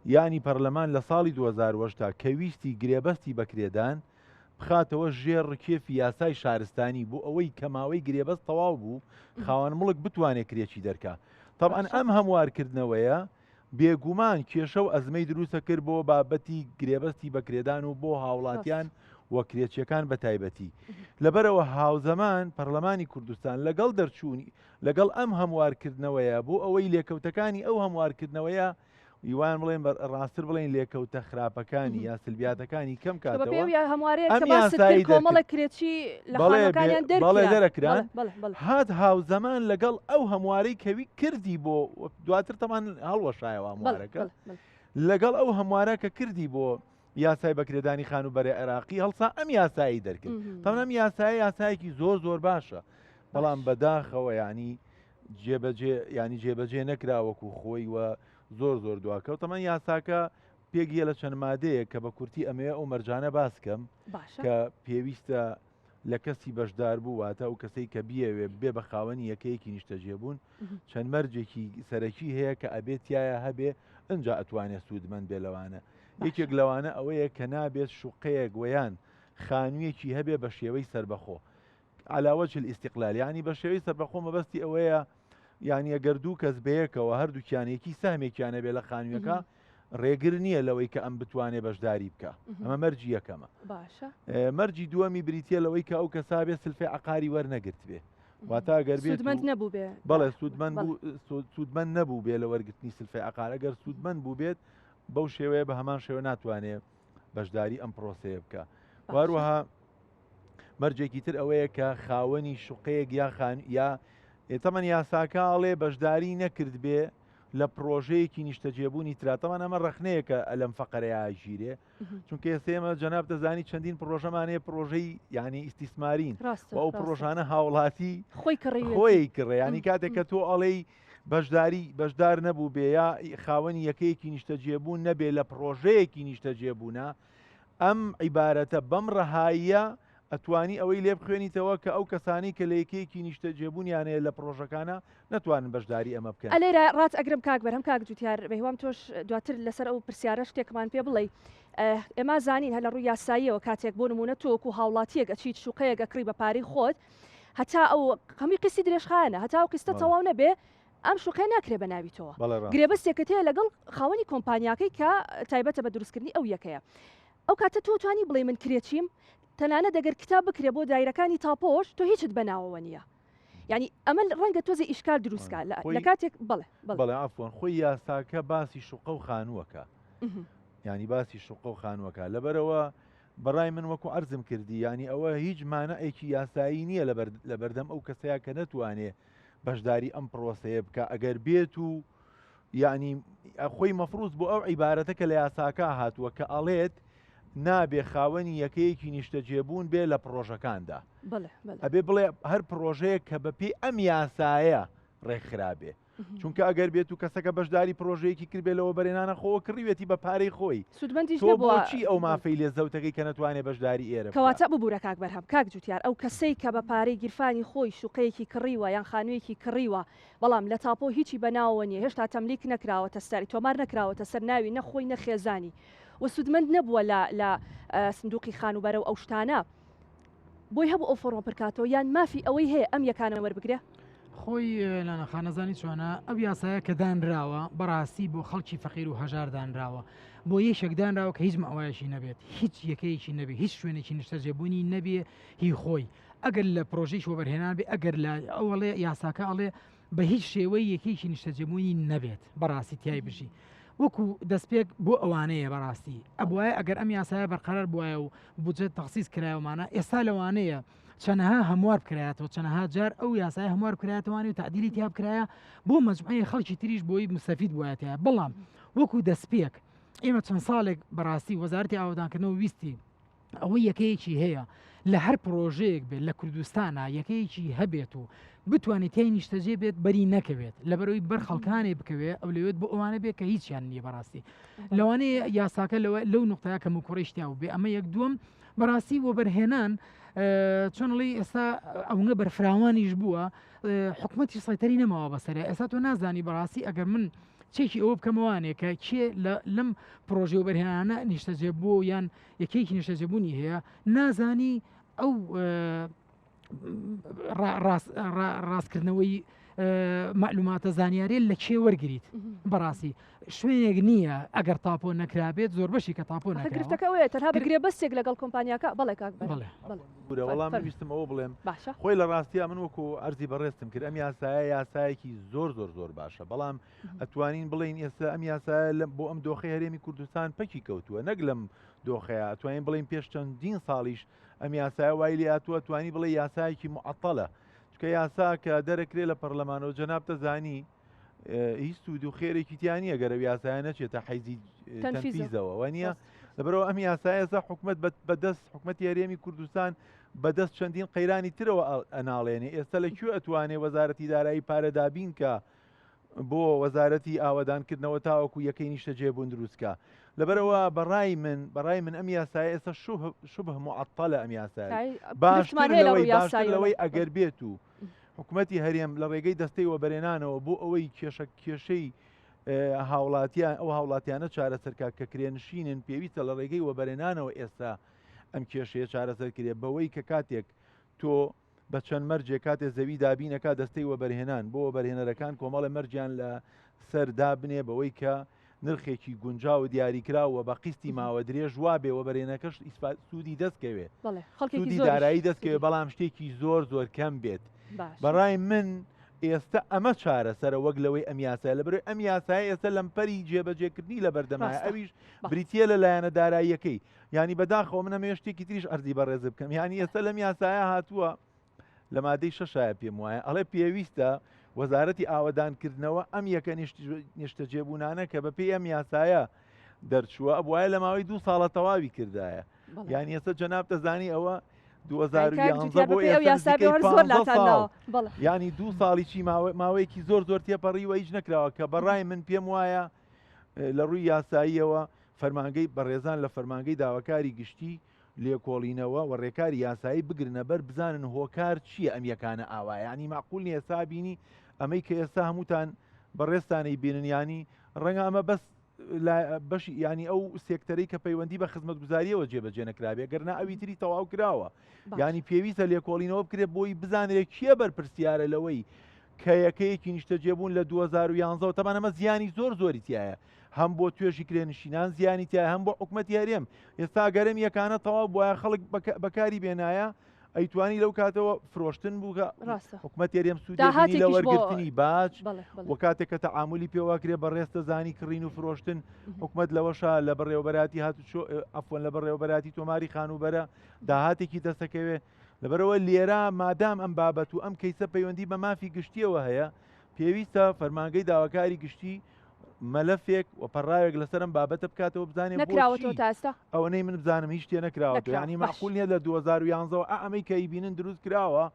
یانی پەرلەمان لە ساڵی 2008 کە ویستی گرێبەستی بەکرێدان بخاتەوە ژێر ڕکێفی یاسای شارستانی بۆ ئەوەی کە ماوەی گرێبەست تەواو بوو خاوەن مڵک بتوانێت کرێچی دەرکا تەبعەن ئەم هەموارکردنەوەیە بێگومان کێشە و ئەزمەی دروستە کرد بۆ بابەتی گرێبەستی بەکرێدان و بۆ هاوڵاتیان و کرێچیەکان بە تایبەتی. لەبەرئەوە هاوزەمان پەرلەمانی کوردستان لەگەڵ دەرچوونی لەگەڵ ئەم هەموارکردنەوەیە بۆ ئەوەی لێکەوتەکانی ئەو هەموارکردنەوەیە یوان بڵێن بە ڕاستتر بڵێن لێکەوتە خراپەکانی یا سلبیاتەکانی کەم کە بە کاتەوە پێی ئەو هەموارەیە ئەم کە باست کرد یاسایی دەرکرد کۆمەڵێک کرێچی لە بەڵێ بێ خانووەکانیان بەڵێ دەرکران دەرەکران بەڵێ بەڵێ بەڵێ هات هاوزەمان لەگەڵ ئەو هەموارەی کەوی کردی بۆ دواتر تەمان هەڵوەشایەوە بەڵێ هەموارەکە بەڵێ بەڵێ لەگەڵ ئەو هەموارە کە کردی بۆ یاسای بەکرێدانی خانووبەرەی عێراقی هەڵسا ئەم یاسایی دەرکرد تەمان ئەم یاسایە یاسایەکی زۆر زۆر باشە بەڵام باش بەداخەوە یعنی جێبەجێ ینی جێبەجێ نەکرا وەکو خۆی و زۆر زۆر دواکەوت تەمان یاساکە پێکیە لە چەند مادەیەک کە بە کورتی ئەمەوێ ئەو مەرجانە باس کەم باشە کە پێویستە لە کەسی بەشدار بوو واتە ئەو کەسەی کە بیەوێ بێ بە خاوەنی یەکەیەکی نیشتەجێبوون چەند مەرجێکی سەرەکی هەیە کە ئەبێت تایە هەبێ ئەجا ئەتوانێت سوودمەند بێ لەوانە یەکێک لەوانە ئەوەیە کە نابێت شوقەیەک وەیان خانوویەکی هەبێ بە شێوەی سربەخۆ علی وجه الاستقلال یانی بە شێوەی سەربەخۆ مەبەستی ئەوەیە یانی ئەگەر دوو کەس بەیەکەوە هەردووکیان یەکی سەهمێکیان هەبێ لە خانوویەکە ڕێگر نییە لەوەی کە ئەم بتوانێ بەشداری بکە ئەمە مەرجی یەکەمە باشە مەرجی دووەمی بریتە لەوەی کە ئەو کەسا بێ سلفەی عقاری وەرنەگرت بێ واتا گەر بێت سوودمەند نەبوو بێ بەڵێ سوودمەند بوو سوودمەند نەبوو بێ لە وەرگرتنی سلفەی عقار ئەگەر سوودمەند بوو بێت بەو شێوەیە بە هەمان شێوە ناتوانێ بەشداری ئەم پرۆسەیە بکە واروەها مەرجێکی تر ئەوەیە کە خاوەنی شوقەیەک یا خان یا تەمەن یاساکە ئەڵێ بەشداری نەکرد بێ لە پرۆژەیەکی نیشتەجێبوونی ترا تەمان ئەمە ڕەخنەیەکە ئەلەم فەقەرەیە ژیرێ چونکە ئێستا ئێمە جەناب دەزانی چەندین پرۆژەمان هەیە پرۆژەی یعنی ئیستیسمارین و ئەو پرۆژانە هاوڵاتی خۆی کڕی خۆی کڕێ ینی کاتێک کە تۆ ئەڵێی بەشداری بەشدار نەبوو بێ یا خاوەنی یەکەیەکی نیشتەجێبوون نەبێ لە پرۆژەیەکی نیشتەجێبوونە ئەم عیبارەتە بەم ڕەهاییە ئەتوانی ئەوەی لێ بخوێنیتەوە کە ئەو کەسانەی کە لە یەکەیەکی نیشتەجێبوونیان هەیە لە پڕۆژەکانا نەتوانن بەشداری ئەمە بکەن. ئەلێرە ڕات ئەگرم کاک بەرهەم کاک جوتیار بەهیوام تۆش دواتر لەسەر ئەو پرسیارە شتێکمان پێ بڵێی ئێمە زانین هەر لە ڕووی یاساییەوە کاتێک بۆ نموونە تۆ وەکوو هاوڵاتییەک ئەچیت شوقەیەک ئەکڕی بە پارەی خۆت هەتا ئەو هەمووی قیستی درێژخایەنە هەتا ئەو قیستە تەواو نەبێ ئەم شوقەیە ناکرێ بە ناوی تۆوە. بەڵێ ڕاستە. گرێبەستێکت هەیە لەگەڵ خاوەنی کۆمپانیاکەی کە تایبەتە بە دروستکردنی ئەو یەکەیە. ئەو کاتە تۆ توانی بڵێی من کرێچیم، تەنانەت ئەگەر کتاب بکرێ بۆ دایرەکانی تاپۆش تۆ هیچت بە ناوەوە نییە. یانی ئەمە ڕەنگە تۆزێ ئیشکال دروست کا لە خۆی کاتێک بەڵێ بەڵێ. بەڵێ عەفوەن خۆی یاساکە باسی شوقە و خانووەکە یانی باسی شوقە و خانووەکە لەبەرئەوە بەڕای من وەکو عەرزم کردی یانی ئەوە هیچ مانعێکی یاسایی نییە لەبەر لەبەردەم ئەو کەسەیە کە نەتوانێ بەشداری ئەم پرۆسەیە بکا ئەگەر بێت و یعنی خۆی مەفروز بۆ ئەو عیبارەتە کە لە یاساکە هاتووە کە ئەڵێت نابێ خاوەنی یەکەیەکی نیشتەجێبوون بێ لە پڕۆژەکاندا ئەبێ بڵێ هەر پڕۆژەیە کە بەپێی ئەم یاسایە ڕێکخرابێ چونکە ئەگەر بێت و کەسەکە بەشداری پرۆژەیەکی کردبێ لە وەبەرهێنانە خۆوە کڕیوێتی بە پارەی خۆی سوودمەندیش تۆ نەبووە. بۆچی ئەو مافەی لێ زەوتەکەی کە نەتوانێ بەشداری ئێرە بکا؟ کەواتە ببورە کاک بەرهەم، کاک جوتیار ئەو کەسەی کە بە پارەی گیرفانی خۆی شوقەیەکی کڕیوە یان خانوویەکی کڕیوە بەڵام لە تاپۆ هیچی بە ناوەوە نییە هێشتا تەملیک نەکراوەتە سەر تۆمار نەکراوەتە سەر ناوی نە خۆی نە خێزانی و سوودمەند نەبووە لە لە سندوقی خانووبەرە و ئەو شتانە بۆی هەبوو ئەو فۆڕمە پرکاتەوە یان مافی ئەوەی هەیە ئەم یەکانە وەربگرێ؟ خۆی لانا خان ئەزانی چۆنە ئەو یاسایە کە دانراوە بەڕاستی بۆ خەڵکی فەقیر و هەژار دانراوە بۆ یەکێک دانراوە کە هیچ مەوایەکی نەبێت هیچ یەکەیەکی نەبێ هیچ شوێنێکی نیشتەجێبوونی نەبێ هی خۆی ئەگەر لە پرۆژەی وەبەرهێنان بێ ئەگەر لە ئەوەڵێ یاساکە ئەڵێ بە هیچ شێوەی یەکێکی نیشتەجێبوونی نەبێت بەڕاستی تای بژی وەکو دەستپێک بۆ ئەوانەیە بەڕاستی ئەبواە ئەگەر ئەم یاسایە بەرقەرار بواە و بودجە تەخسیس کرایەوەمانە ئێستا لەوانەیە چەنەها هەموار بکرایەتەوە چەنەها جار ئەو یاسای هەموار بکرایەتەوانی و تعدیلی تیا بکرایە بۆ مەجموعەی خەڵکی تریش بۆی مستەفید بوایەتە بەڵام وەکو دەستپێک ئێمە چەند ساڵێک بەڕاستی وەزارەتی ئاوەدانکردنەوە ویستی ئەوەی یەکەیەکی هەیە لە هەر پرۆژەیەک بێت لە کوردستانە یەکەیەکی هەبێت و بتوانێت تای نیشتەجێ بێت بەری نەکەوێت لەبەرەوەی بەر خەڵکانێ بکەوێ ئەو لەوێت بۆ ئەوانە بێت کە هیچیان نییە بەڕاستی لەوانەیە یاساکە لەو نقطەیە کەم و کوڕیش تیا بێ ئەمە یەک دووەم بەڕاستی وەبەرهێنان چۆنڵی ئێستا ئەونگە بەرفراوانیش بووە حکوومەتی سەیتەری نەماوە بەسەر ئێستا تۆ نازانی بەڕاستی ئەگەر من چێکی ئەوە بکەمەوانێ کە کێ لەم پرۆژێ و بەرهێنانە نیشتەجێ بوو یان یەکێکی نیشتەجێبوونی هەیە نازانی ئەو ڕاستکردنەوەی مەعلوماتە زانیاریە لە کێ وەرگریت بەڕاستی شوێنێک نییە ئەگەر تاپۆ نەکرابێت زۆر بەشی کە تاپۆ نەکرفتەکە ئەوەیە تەنها بگرێ بەسێک لەگەڵ کۆمپانیاکە بەڵێ کاک بەڵێ بورە وەڵام ویستم ئەوە بڵێم باشە خۆی لە ڕاستیا من وەکو ئەرزی بەڕێزتم کرد ئەم یاسایە یاسایەکی زۆر زۆر زۆر باشە بەڵام ئەتوانین بڵێین ئێستا ئەم یاسایە لەم بۆ ئەم دۆخی هەرێمی کوردستان پەکی کەوتووە نەک لەم دۆخەیە ئەتوانین بڵێین پێش چەندین ساڵیش ئەم یاسایە وای لێ هاتووە توانی بڵێ یاسایەکی معطلە چکە یاسا کە دەرەکرێ لە پەرلەمانەوە جەنابتە زانی هیچ سوود و خێرێکی تیا نییە گەرە یاسایە نەچێتە حیزی تەنفیزەوە وە نییە لەبەرەوە ئەم یاسایە ئێستا حکومت بەدەست حکومەتی هەرێمی کوردستان بەدەست چەندین قەیرانی ترەوە ئەناڵێنێ ئێستا لە کوێ ئەتوانێ وەزارەتی دارایی پارە دابین کە بۆ وەزارەتی ئاوەدانکردنەوە تاوەکو یەکەی نیشتەجێبوون دروستکا لەبەرئەوە بەڕای من بەڕای من ئەم یاسایە ئێستا شبه معطلە ئەم یاسایە باشتر لەوەی باشتر لەوەی ئەگەر بێت و حکوومەتی هەرێم لە ڕێگەی دەستەی وەبەرێنانەوە بۆ ئەوەی کێشە کێشەی هاوڵاتیان ئەو هاوڵاتیانە چارەسەرکە کە کرێنشینن پێویستە لە ڕێگەی وەبەرێنانەوە ئێستا ئەم کێشەیە چارەسەر کرێ بەوەی کە کاتێک تۆ بە چەند مەرجێک کاتێ زەوی دابین ئەکا دەستەی وەبەرهێنان بۆ وەبەرهێنەرەکان کۆمەڵێ مەرجیان لە سەر دابنێ بەوەی کە نرخێکی گونجاو و دیاریکراو و بە قیستی ماوە درێژ وابێ وەبەرهێنەکەش سوودی دەست کەوێ سوودی دارایی دەست کەوێ بەڵام شتێکی زۆر زۆر کەم بێت بەڕای من ئێستا ئەمە چارەسەرە وەک لەوەی ئەم یاسای لە بەرەوەی ئەم یاسای ئێستا لەمپەری جێبەجێکردنی لە بەردەمای ئەویش بریتە لە لایەنە داراییەکەی یانی بەداخەوە من ئەمەوێ شتێکی تریش عەرزی بەڕێز بکەم یانی ئێستا لەم یاسایە هاتووە لە مادەی شەشایە پێم وایە ئەڵێ پێویستە وەزارەتی ئاوەدانکردنەوە ئەم یەکە نیشتەجێبوونانە کە بەپێی ئەم یاسایە دەرچووە ئەبواە لە ماوەی دوو ساڵە تەواوی کردایە یان ئێستا جەناب دەزانی ئەوە 2011 بۆ ئێستا ساڵ ینی دوو ساڵی چی ماوەیەکی زۆر زۆر تێپەڕیوە هیچ نەکراوە کە بەڕای من پێم وایە لە ڕووی یاساییەوە فەرمانگەی بەڕێزان لە فەرمانگەی داواکاری گشتی لێکۆڵینەوە و ڕێکاری یاسایی بگرنە بەر بزانن هۆکار چییە ئەم یەکانە ئاوایە یانی مەعقول نییە ئێستا بینی ئەمەی کە ئێستا هەمووتان بەڕێزتانەی بینن یانی ڕەنگە ئەمە بەس بەشی ینی ئەو سێکتەرەی کە پەیوەندی بە خزمەتگوزاریەوە جێبەجێ نەکرابێ گەرنا ئەوی تری تەواو کراوە ینی پێویستە لێکۆڵینەوە بکرێت بۆی بزانرێت کێ بەرپرسیارە لەوەی کە یەکەیەکی نیشتەجێبوون لە 2011 تەمان ئەمە زیانی زۆر زۆری تایە هەم بۆ توێژی کرێنشینان زیانی تایە هەم بۆ حکومەتی هەرێم ئێستا گەرم یەکانە تەواو بواە خەڵک بەکاری بێنایە ئەیتوانی لەو کاتەوە فرۆشتن بوو کە حکومەت هەرێم سوودی لە وەرگرتنی باج و کاتێک کە تەعاملی پێواکرێ بەڕێزتە زانی کڕین و فرۆشتن حکومەت لەوەشە لە بەڕێوەبەراتی هاتوچۆ ئەفۆن لە بەڕێوەبەراتی تۆماری خانووبەرە داهاتێکی دەستەکەوێ لەبەرئەوە لێرە مادام ئەم بابەت و ئەم کەیسە پەیوەندی بە مافی گشتیەوە هەیە پێویستە فەرمانگەی داواکاری گشتی مەلەفێک و پەڕاوێک لەسەر ئەم بابەتە بکاتەوە بزانێ نەکراوەتەوە تا ئێستا ئەوەنەی من بزانم هیچ شتێ نەکراوەتەوە یعنی مەعقول نییە لە 2011 ئە ئەمەی کە ئەیبینن دروست کراوە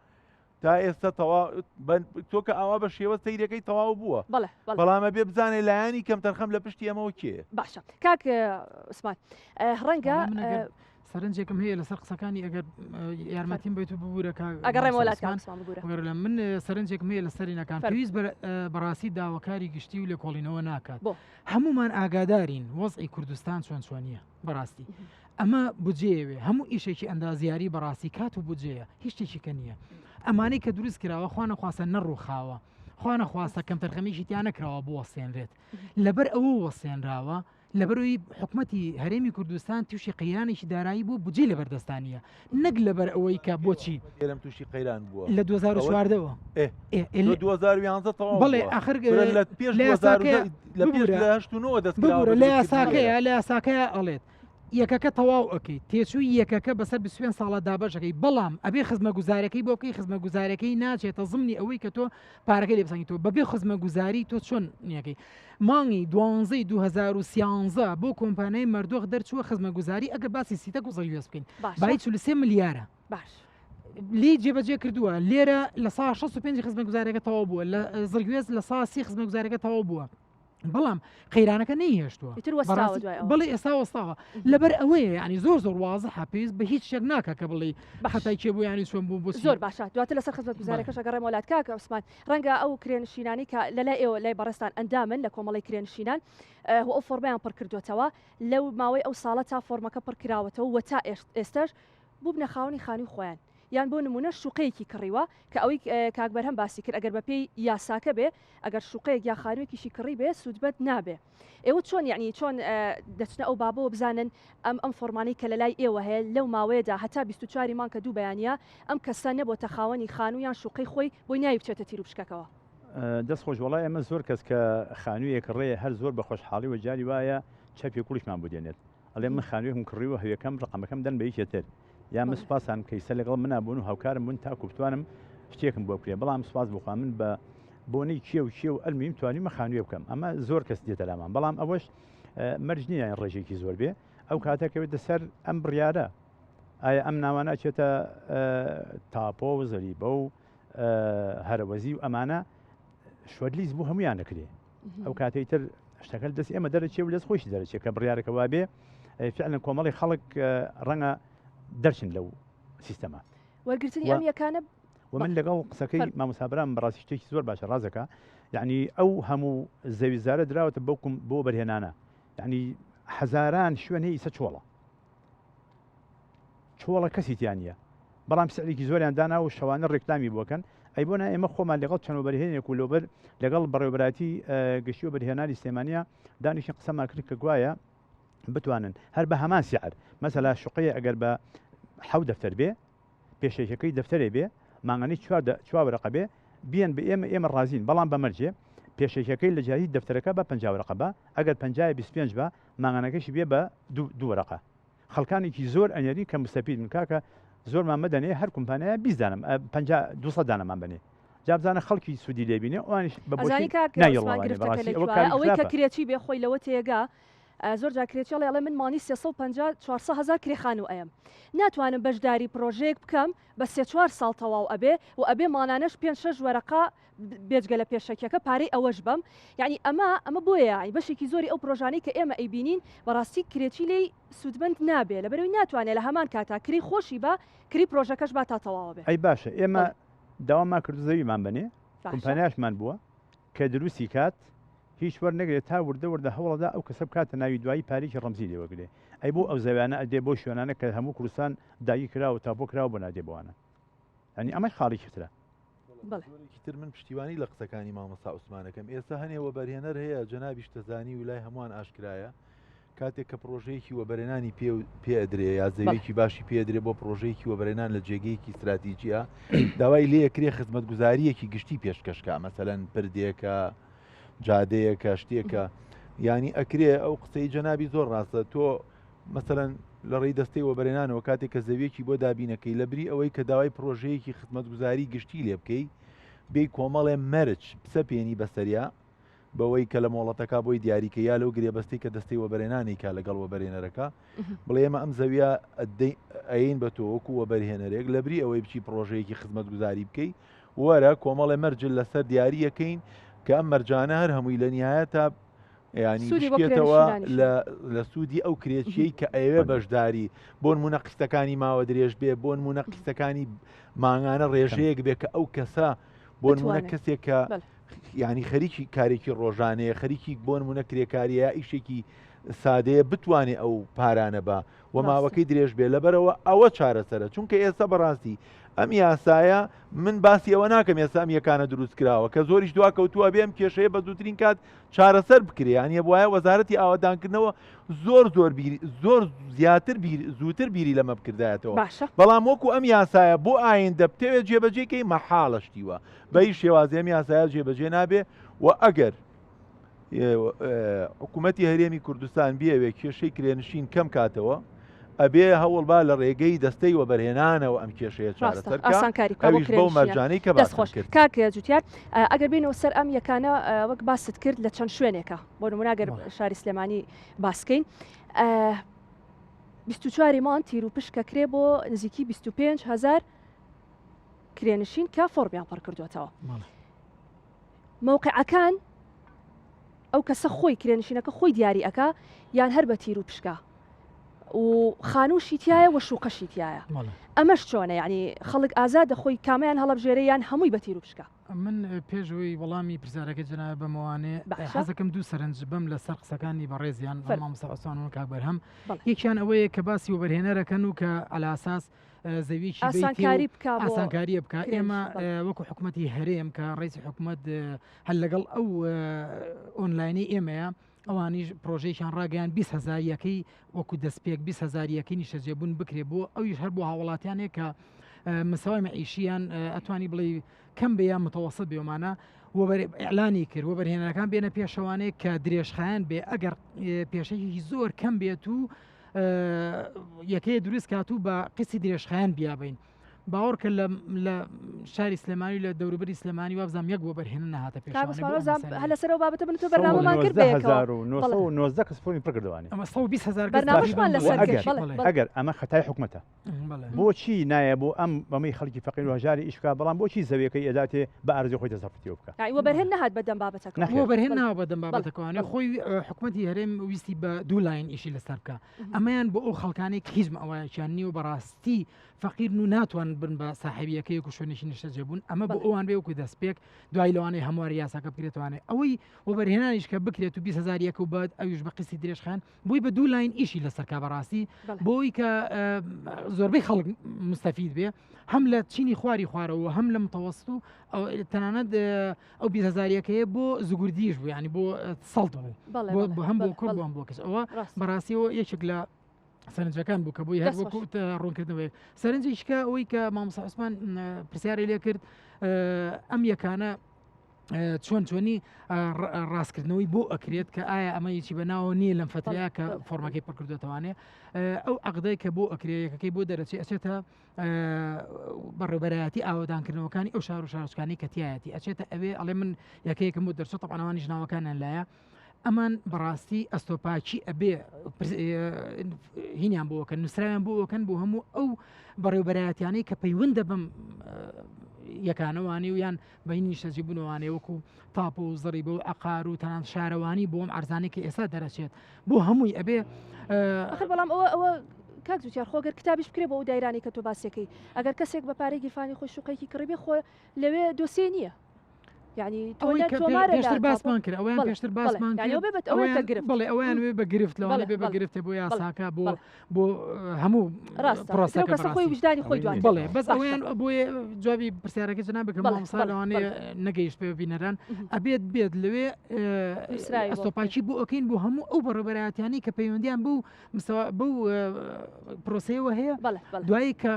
تا ئێستا تەوا تۆ کە ئاوا بە شێوە سەیرەکەی تەواو بووە بەڵام ئەبێ بزانێ لایەنی کەمتەرخەم لە پشتی ئەمەوە کێ باشە کاک عوسمان ڕەنگە سەرنجێکم هەیە لەسەر قسەکانی ئەگەر یارمەتیم بیت و ببوورە ئەگەڕێمەوە لات لە من سەرنجێکم هەیە لەسەری نەکان پێویست بەڕاستی داواکاری گشتی و لێکۆڵینەوە ناکات هەمومان ئاگادارین وەزعی کوردستان چۆن چۆنیە بەڕاستی ئەمە بجێوێ هەموو ئیشێکی ئەندازیاری بەڕاستی کات و بجێیە هیچ شتێکی کە نییە ئەمانەی کە دروست کراوە خوانەخواستە نەڕووخاوە خوانەخواستە کەمتەرخەمیشی تیا نەکراوە بوەستێنرێت لەبەر ئەوە وەستێنراوە لەبەرئەوەی حکومەتی هەرێمی کوردستان تووشی قەیرانێکی دارایی بوو بودجەی لەبەردەستا نییە نەک لەبەر ئەوەی کە بۆچی هەرێم تووشی قەیران بووە لە 2014ەوە ئێ ئێ لە 2011 تەواو بەڵێ ئاخر لە پێش لە یاساکەیە لە پێش لە هەشت و نۆوە دەست ببورە لە یاساکەیە لە یاساکەیە ئەڵێت یەکەکە تەواو ئەکەی تێچووی یەکەکە بەسەر 25 ساڵە دابەشەکەی بەڵام ئەبێ خزمەگوزارەکەی بۆ بکەی خزمەگوزارەکەی ناچێتە زمنی ئەوەی کە تۆ پارەکەی لێ بسەنگی تۆ بەبێ خزمەگوزاری تۆ چۆن نیەکەی مانگی دوانزەی 2013 بۆ کۆمپانیای مەردۆخ دەرچووە خزمەگوزاری ئەگەر باسی سیتەک و زەویوێز بکەین بای 43 ملیارە باش لی جێبەجێ کردووە لێرە لە سا 65 خزمەگوزارەکە تەواو بووە لە زڕگوێز لە سا سی خزمەگوزارەکە تەواو بووە بەڵام قەیرانەکە نەیهێشتووە ئیتر وەستاوە دوای ئەوە. بەڵێ ئێستا وەستاوە لەبەر ئەوەیە یعنی زۆر زۆر وازحە پێویست بە هیچ شتێک ناکە کە بڵێی خەتای کێ بوو یعنی چۆن بوو بۆچی زۆر باشە دواتر لەسەر خزمەتگوزارەکەش ئەگەڕێمەوە لات کاک عوسمان ڕەنگە ئەو کرێنشینانەی کە لە لای ئێوە لای بەڕێزتان ئەندامن لە کۆمەڵەی کرێنشینان و ئەو فۆرمەیان پڕ کردووەتەوە لەو ماوەی ئەو ساڵە تا فۆرمەکە پڕ کراوەتەوە و تا ئێستاش بووبنە خاوەنی خانووی خۆیان. یان بۆ نموونە شوقەیەکی کڕیوە کە ئەوەی کاک بەرهەم باسی کرد ئەگەر بەپێی یاساکە بێ ئەگەر شوقەیەک یا خانوویەکیشی کڕی بێ سوودمەند نابێ ئێوە چۆن یعنی چۆن دەچنە ئەو بابەوە بزانن ئەم ئەم فۆرمانەی کە لەلای ئێوە هەیە لەو ماوەیەدا هەتا 24 مانگ کە دوو بەیانە ئەم کەسە نەبۆتە خاوەنی خانوو یان شوقەی خۆی بۆی ناوی بچێتە تیروپشکەکەوە؟ دەست خۆش وەڵا ئێمە زۆر کەس کە خانوویەک ڕێ هەر زۆر بە خۆشحاڵی و جاری وایە چەپی کوڵیشمان بۆ دێنێت ئەڵێ من خانوویەکم کڕیوە هەوێکەم ڕقەمەکەم دەن بە یەکێ تر یا من سوپاسان کە ئیستا لەگەڵ منا بوون و هاوکارم بوون تاکو بتوانم شتێکم بۆ بکرێ بەڵام سوپاس بۆ خوا من بە بۆنەی کێ و کێ و ئەلمیم توانیمە خانوویە بکەم ئەمە زۆر کەس دێتە لامان بەڵام ئەوەش مەرج نییە ڕێژێکی زۆر بێ ئەو کاتە کەوێتە سەر ئەم بڕیارە ئایا ئەم ناوانە چێتە تاپۆ و زەریبە و هەرەوەزی و ئەمانە شوەدلیز بۆ هەمویان دەکرێ ئەو کاتەی تر شتەکە دەست ئێمە دەرەچێ و لەس خۆشی دەرەچێت کە بڕیارەکە وابێ فعلا کۆمەڵی خەڵک ڕەنگە دەرچن لەو سیستەمە وەرگرتنی ئەم یەکانە و من لەگەڵ قسەکەی مامۆسابرام بەڕاستی شتێکی زۆر باشە ڕازەکە یعنی ئەو هەموو زەویزارە دراوەتە بەوکم بۆ بەرهێنانە یعنی هەزاران شوێن هەیە ئیسە چۆڵە چۆڵە کەسی تیا نییە بەڵام سعرێکی زۆریان دانا و شەوانە ڕێکلامی بۆکەن ئەی بۆ نا ئێمە خۆمان لەگەڵ چەند وەبەرهێنێک و لۆبەر لەگەڵ بەڕێوەبەرایەتی گشتی وەبەرهێنانی سلێمانیە دانیشتین قسەمان کرد کە گوایە بتوانن هەر بە هەمان سعر مەسەلا شوقەیە ئەگەر بە حەو دەفتەر بێ پێشەکیەکەی دەفتەرێ بێ مانگانەی چوار چوار وەرەقە بێ بیەن بە ئێمە ئێمە ڕازین بەڵام بە مەرجێ پێشەکیەکەی لە جیاتی دەفتەرەکە بە 50 وەرەقە بە ئەگەر 50 25 بە مانگانەکەشی بێ بە دوو وەرەقە خەڵکانێکی زۆر ئەنێری کە مستەفید بن کاکە زۆرمان مەدەنێ هەر کۆمپانیایە 20 دانەم 50 200 دانەمان بەنێ جا بزانە خەڵکی سوودی لێ بینێ ئەوانیش بە بۆچی ئەزانی کاک عوسمان نایەڵەوانێ گرفتەکە بەڕاستی لە ئەوە کوایە کاری ئەوەی کە خراپە. کرێچی بێ خۆی لەوە تێگا زۆر جار کرێچی ئەڵێ ئەڵێ من مانی 350 400 هەزار کرێ خانوو ئەیەم ناتوانم بەشداری پرۆژەیەک بکەم بە سێ چوار ساڵ تەواو ئەبێ و ئەبێ مانانەش پێنج شەش وەرەقە بێجگە لە پێشەکیەکە پارەی ئەوەش بەم یعنی ئەمە ئەمە بۆیە یعنی بەشێکی زۆری ئەو پرۆژانەی کە ئێمە ئەیبینین بەڕاستی کرێچی لێی سوودمەند نابێ لەبەرەوەی ناتوانێ لە هەمان کاتا کری خۆشی بە کری پرۆژەکەش با تا تەواوە بێ. ئەی باشە ئێمە داوامان کرد زەویمان بەنێ کۆمپانیاشمان بووە کە دروستی کات هیچ وەرنەگرێت تا وردە وردە هەوڵەدا ئەو کەسە بکاتە ناوی دوایی پارێکی ڕەمزی لێ وەگرێ ئەی بۆ ئەو زەویانە ئەدێ بۆ شوێنانە کە هەموو کوردستان داگیر کراوە و تاپۆ کراوە بۆ نادێ بۆوانە یانی ئەمەش خاڵێکی ترە. بەڵێ. جۆرێکی تر من پشتیوانی لە قسەکانی مامۆستا عوسمانەکەم ئێستا هەنێ وەبەرهێنەر هەیە جەنابیش تەزانی و لای هەمووان ئاشکرایە کاتێک کە پڕۆژەیەکی وەبەرهێنانی پێ پێ ئەدرێ یا زەویەکی باشی پێ ئەدرێ بۆ پڕۆژەیەکی وەبەرهێنان لە جێگەیەکی ستراتیجیە داوای لێ ئەکرێ خزمەتگوزارییەکی گشتی پێشکەش کا مەسەلەن پردێکە جادەیەکە شتێکە یانی ئەکرێ ئەو قسەی جەنابی زۆر ڕاستە تۆ مەسەلەن لە ڕێی دەستەی وەبەرهێنانەوە کاتێک کە زەویەکی بۆ دابینەکەی لە بری ئەوەی کە داوای پڕۆژەیەکی خزمەتگوزاری گشتی لێ بکەی بێی کۆمەڵێ مەرج بسەپێنی بەسەریا بەوەی کە لە مۆڵەتەکە بۆی دیاریکە یا لەو گرێبەستی کە دەستەی وەبەرهێنانی کا لەگەڵ وەبەرهێنەرەکە بڵێ ئێمە ئەم زەویە ئەین بە تۆ وەکو وەبەرهێنەرێک لە بری ئەوەی بچی پڕۆژەیەکی خزمەتگوزاری بکەی وەرە کۆمەڵێ مەرجل لەسەر دیاریەکەین کە ئەم مەرجانە هەر هەمووی لە نیایەتا ینی بشکێتەوە لە سوودی ئەو کرێچیەی کە ئەوێ بەشداری بۆ نمونە قیستەکانی ماوە درێژ بێ بۆ نمونە قیستەکانی مانگانە ڕێژەیەک بێ کە ئەو کەسە بۆ نمونە کەسێک کە یانی خەریکی کارێکی ڕۆژانەیە خەریکی بۆ نمونە کرێکاریە یا ئیشێکی سادەیە بتوانێ ئەو پارانە بە و ماوەکەی درێژ بێ لەبەرەوە ئەوە چارەسەرە چونکە ئێستا بەڕاستی ئەم یاسایە من باسی ئەوە ناکەم ئێستا ئەم یەکانە دروست کراوە کە زۆریش دوا کەوتووە بێم کێشەیە بە زووترین کات چارەسەر بکرێ یانە بواە وەزارەتی ئاوادانکردنەوە زۆر زۆر بیر زۆر زیاتر بیر زووتر بیری لەمە بکردایەتەوە باشە بەڵام وەکو ئەم یاسایە بۆ ئایندە بتەوێت جێبەجێکەی مەحاڵە شتیوە بە هیچ شێوازێ ئەم یاسایە جێبەجێ نابێ و ئەگەر حکوومەتی هەرێمی کوردستان بیەوێ کێشەی کرێنشین کەم کاتەوە ئەبێ هەوڵ با لە ڕێگەی دەستەی وەبەرهێنانەوە ئەم کێشەیە چارەسەر بکا ئاسانکاری بکا بۆ ئەویش بەو کرێنشینە. مەرجانەی کە دەست باسم خۆش کرد. کاک جوتیار ئەگەر بێینەوە سەر ئەم یەکانە وەک باست کرد لە چەند شوێنێکە بۆ نمونە گەر بەڵێ. شاری سلێمانی باسکەین 24 ی مانگ تیر و پشکە کرێ بۆ نزیکی 25 هەزار کرێنشین کە فۆرمیان پڕ کردوێتەوە مەوقعەکان ئەو کەسە خۆی کرێنشینەکە خۆی دیاری ئەکا یان هەر بە تیر و پشکە و خانووشی تایە وە شوقەشی تایە ئەمەش چۆنە یعنی خەڵک ئازادە خۆی کامیان هەڵبژێرە یان هەمووی بە تیر و پشکە. من پێش ئەوەی وەڵامی پرسیارەکەی جەنابت بەمەوانێ باشە. حەزەکەم دوو سەرنج بەم لەسەر قسەکانی بەڕێزیان فەرموو. مامۆستا عوسمان و کاک بەرهەم بەڵێ. یەکیان ئەوەیە کە باسی وەبەرهێنەرەکەن و کە عەلاساس زەویەکی بەیتێ و ئاسانکاری بکا بۆ ئاسانکاریە بکا کرێنشین، ئێمە بەڵێ. وەکو حکومەتی هەرێم کە ڕئیسی حکومەت هەر لەگەڵ ئەو ئۆنلاینەی ئێمەیە ئەوانیش پرۆژەیەکیان ڕاگەیان 20 هەزار یەکەی وەکو دەستپێک 20 هەزار یەکەی نیشتەجێبوون بکرێ بۆ ئەویش هەر بۆ هاوڵاتیانێک کە مساوای مەعیشیان ئەتوانی بڵێ کەم بێ یا متەوەسط بێ ومانە ئیعلانی کرد وەبەرهێنەرەکان بێنە پێشەوانەیە کە درێژخایەن بێ ئەگەر پێشەکی زۆر کەم بێت و یەکەیە دروست کات و بە قستی درێژخایەن بیابین. باوەڕکە لە لە شاری سلێمانی لە دەوروبەری سلێمانی وابزانم یەک وەبەرهێنەر نەهاتە کاک پێشەوانێ عوسمان بۆ ئەم وابزانم مەسەلەیە. هەر لەسەر ئەو بابەتە من و تۆ بەرنامەمان کرد بەیەکەوە. بەڵێ. 1919 کەس فۆرمی پڕ کردوانێ. ئەمە 120 هەزار کەس بەرنامەشمان تەقریبەن لەسەر بووە. کرد. ئەگەر بەڵێ، بەڵێ. ئەگەر ئەمە خەتای حکومەتە بەڵێ. بۆچی نایە بۆ ئەم بەمەی خەڵکی فەقیر و هەژاری ئیش بکا بەڵام بۆچی زەویەکەی ئەداتێ بە ئارەزوی خۆی تەسەرفی تێوە بکا؟ یانی وەبەرهێن نەهات بە دەم بابەتەکەوە. نەخێر. وەبەرهێن بەڵێ. ناوە بە دەم بەڵێ، بابەتەکەوانێ بەڵێ. خۆی حکومەتی هەرێم ویستی بە دوو لاین ئیشی لەسەر بکا ئەمەیان بۆ ئەو خەڵکانەی کە هیچ مەوایەکیان نییە و بەڕاستی فەقیرن و ناتوانن بن بە ساحێبی یەکەیەک و شوێنێکی نیشتەجێبوون ئەمە بۆ ئەوان بێ وەکو دەستپێک دوای لەوانەیە هەمواری یاساکە بکرێتوانێ ئەوەی وەبەرهێنانیش کە بکرێت و 20 هزار یەکە و بە ئەویش بە قستی درێژخایەن بۆی بە دوو لاین ئیشی لەسەر کا بەڕاستی بۆی کە زۆربەی خەڵک مستەفید بێ هەم لە چینی خواری خوارەوە هەم لە متەوەست و تەنانەت ئەو 20 هزاریەکەیە بۆ زگوردیش بوو ینی بۆ سەڵت بوو هەم بۆ کوڕ بۆ هەم بۆ کەس ئەوە بەڕاستیەوە یەکێک لە سەرنجەکان بوو کە بۆی هەر وەکو ڕوونکردنەوەیەک سەرنجیشکە ئەوەی کە مامۆستا عوسمان پرسیاری لێ کرد ئەم یەکانە چۆن چۆنی ڕاستکردنەوەی بۆ ئەکرێت کە ئایا ئەمە یەکی بەناوە نییە لەم فترەیە کە فۆرمەکەی پڕکردوێتوانێ ئەو عقدەی کە بۆ ئەکرێ یەکەکەی بۆ دەرەچێ ئەچێتە بەڕێوبەرایەتی ئاوەدانکردنەوەکانی ئەو شار و شارۆچکانی کە تایەتی ئەچێتە ئەوێ ئەڵێ من یەکەیەکم بۆ دەرچێت طبعاوانیش ناوەکانیان لایە ئەمان بەڕاستی ئەستۆپاکی ئەبێ هینیان بۆکەن نووسراویان بۆ ئەکەن بۆ هەموو ئەو بەڕێوبەرایەتیانەی کە پەیوەندە بەم یەکانەوانی و یان بەینی شەجی بوونەوانێ وەکو تاپ و زڕی بۆ عقار و تەنان شارەوانی بۆم ئەرزانێک کە ئێستا دەرەچێت بۆ هەمووی ئەبێ ئەخر بەڵام ئەوە ئەوە کاک جوتیار خۆ گەر کتابیش بکرێ بۆ ئەو دایرانی کە تۆ باسیەکەی ئەگەر کەسێک بە پارەی گیرفانی خۆی شوقەیەکی کڕی بێ خۆ لەوێ دۆسیە نییە یعنی تۆ ئەوەی لە کە تۆمارە لە پێشتر تاپۆ باسمان کرد ئەوەیان بەڵێ پێشتر بەڵێ باسمان یعنی کرد ئەوە بێ بە ئەوەیە ئەوەیان گرفت بەڵێ ئەوەیان وێ بە گرفت لەوانە بەڵێ بێ بە بەڵێ گرفتێ بۆ بەڵێ یاساکە بۆ بەڵێ بۆ هەموو ڕاستە ئیتر ئەو پرۆسەکە کەسە خۆی بەڕاستی ویژدانی خۆی ئەوەی دواتر نییە. بەڵێ بەس باشە ئەوەیان بۆیە جوابی پرسیارەکەی جەناب بکەم بەڵێ مامۆستا بەڵێ لەوانەیە بەڵێ نەگەیشت پێ بینەران مهم. ئەبێت بێت لەوێ نووسراوی بۆ بکرێت. ئەستۆپاکی بۆ ئەکەین بۆ هەموو ئەو بەڕێوەبەرایەتیانەی کە پەیوەندیان بەو مستەوا بەو پرۆسەیەوە هەیە بەڵێ بەڵێ دوایی کە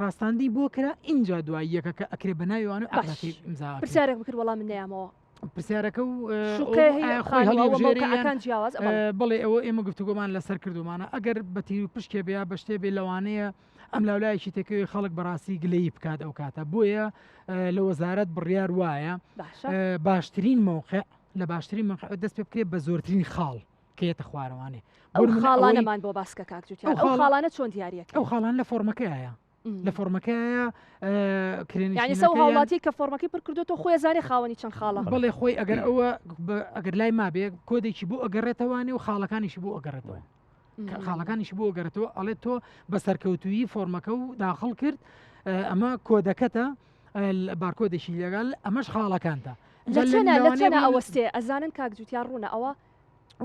ڕاستاندنی بۆ کرا ئینجا دوای یەکە کە ئەکرێ بە ناوی وان و باش عەقدەکەی ئیمزا ئەکرێ. پرسیارێک بکرد وەڵامت نەیامەوە. پرسیارەکە و شوقەیە هەیە ئایا خۆی خانووە و هەڵیبژێرێ یان مەوقعەکان جیاواز بەڵێ. بەڵێ ئەوە ئێمە گفتوگۆمان لەسەر کردومانە ئەگەر بە تیر و پشکێ بێ یا بە شتێ بێ لەوانەیە ئەم لاولایەکی تێکەوی خەڵک بەڕاستی گلەیی بکات ئەو کاتە بۆیە لە وەزارەت بڕیار وایە باشە باشترین مەوقع لە باشترین مەوقع دەست پێ بکرێت بە زۆرترین خاڵ کە یەتە خوارەوانێ ئەو خاڵانەمان بۆ باسکە کاک جوتیار ئەو ئەو خاڵانە چۆن دیاریەکەن؟ ئەو خاڵان لە فۆرمەکەیە لە فۆرمەکەیە یعنی سە هاوڵاتی کە فۆرمەکەی پر کردوتەوە خۆی زانێ خاوەنی چەند خاڵە بەڵێ خۆی ئەگەر ئەوە ئەگەر لای مابێ کۆدێکی بۆ ئەگەڕێتەوانێ و خاڵەکانیشی بۆ ئەگەڕێتەوە خاڵەکانیشی بۆ گەڕێتەوە ئەڵێ تۆ بە سەرکەوتویی فۆرمەکە و داخڵ کرد ئەمە کۆدەکەتە بارکۆدێکی لەگەڵ ئەمەش خاڵەکانتە لە چەنە ئەوەستێ ئەزانن کاک جوتیار ڕوونە ئەوە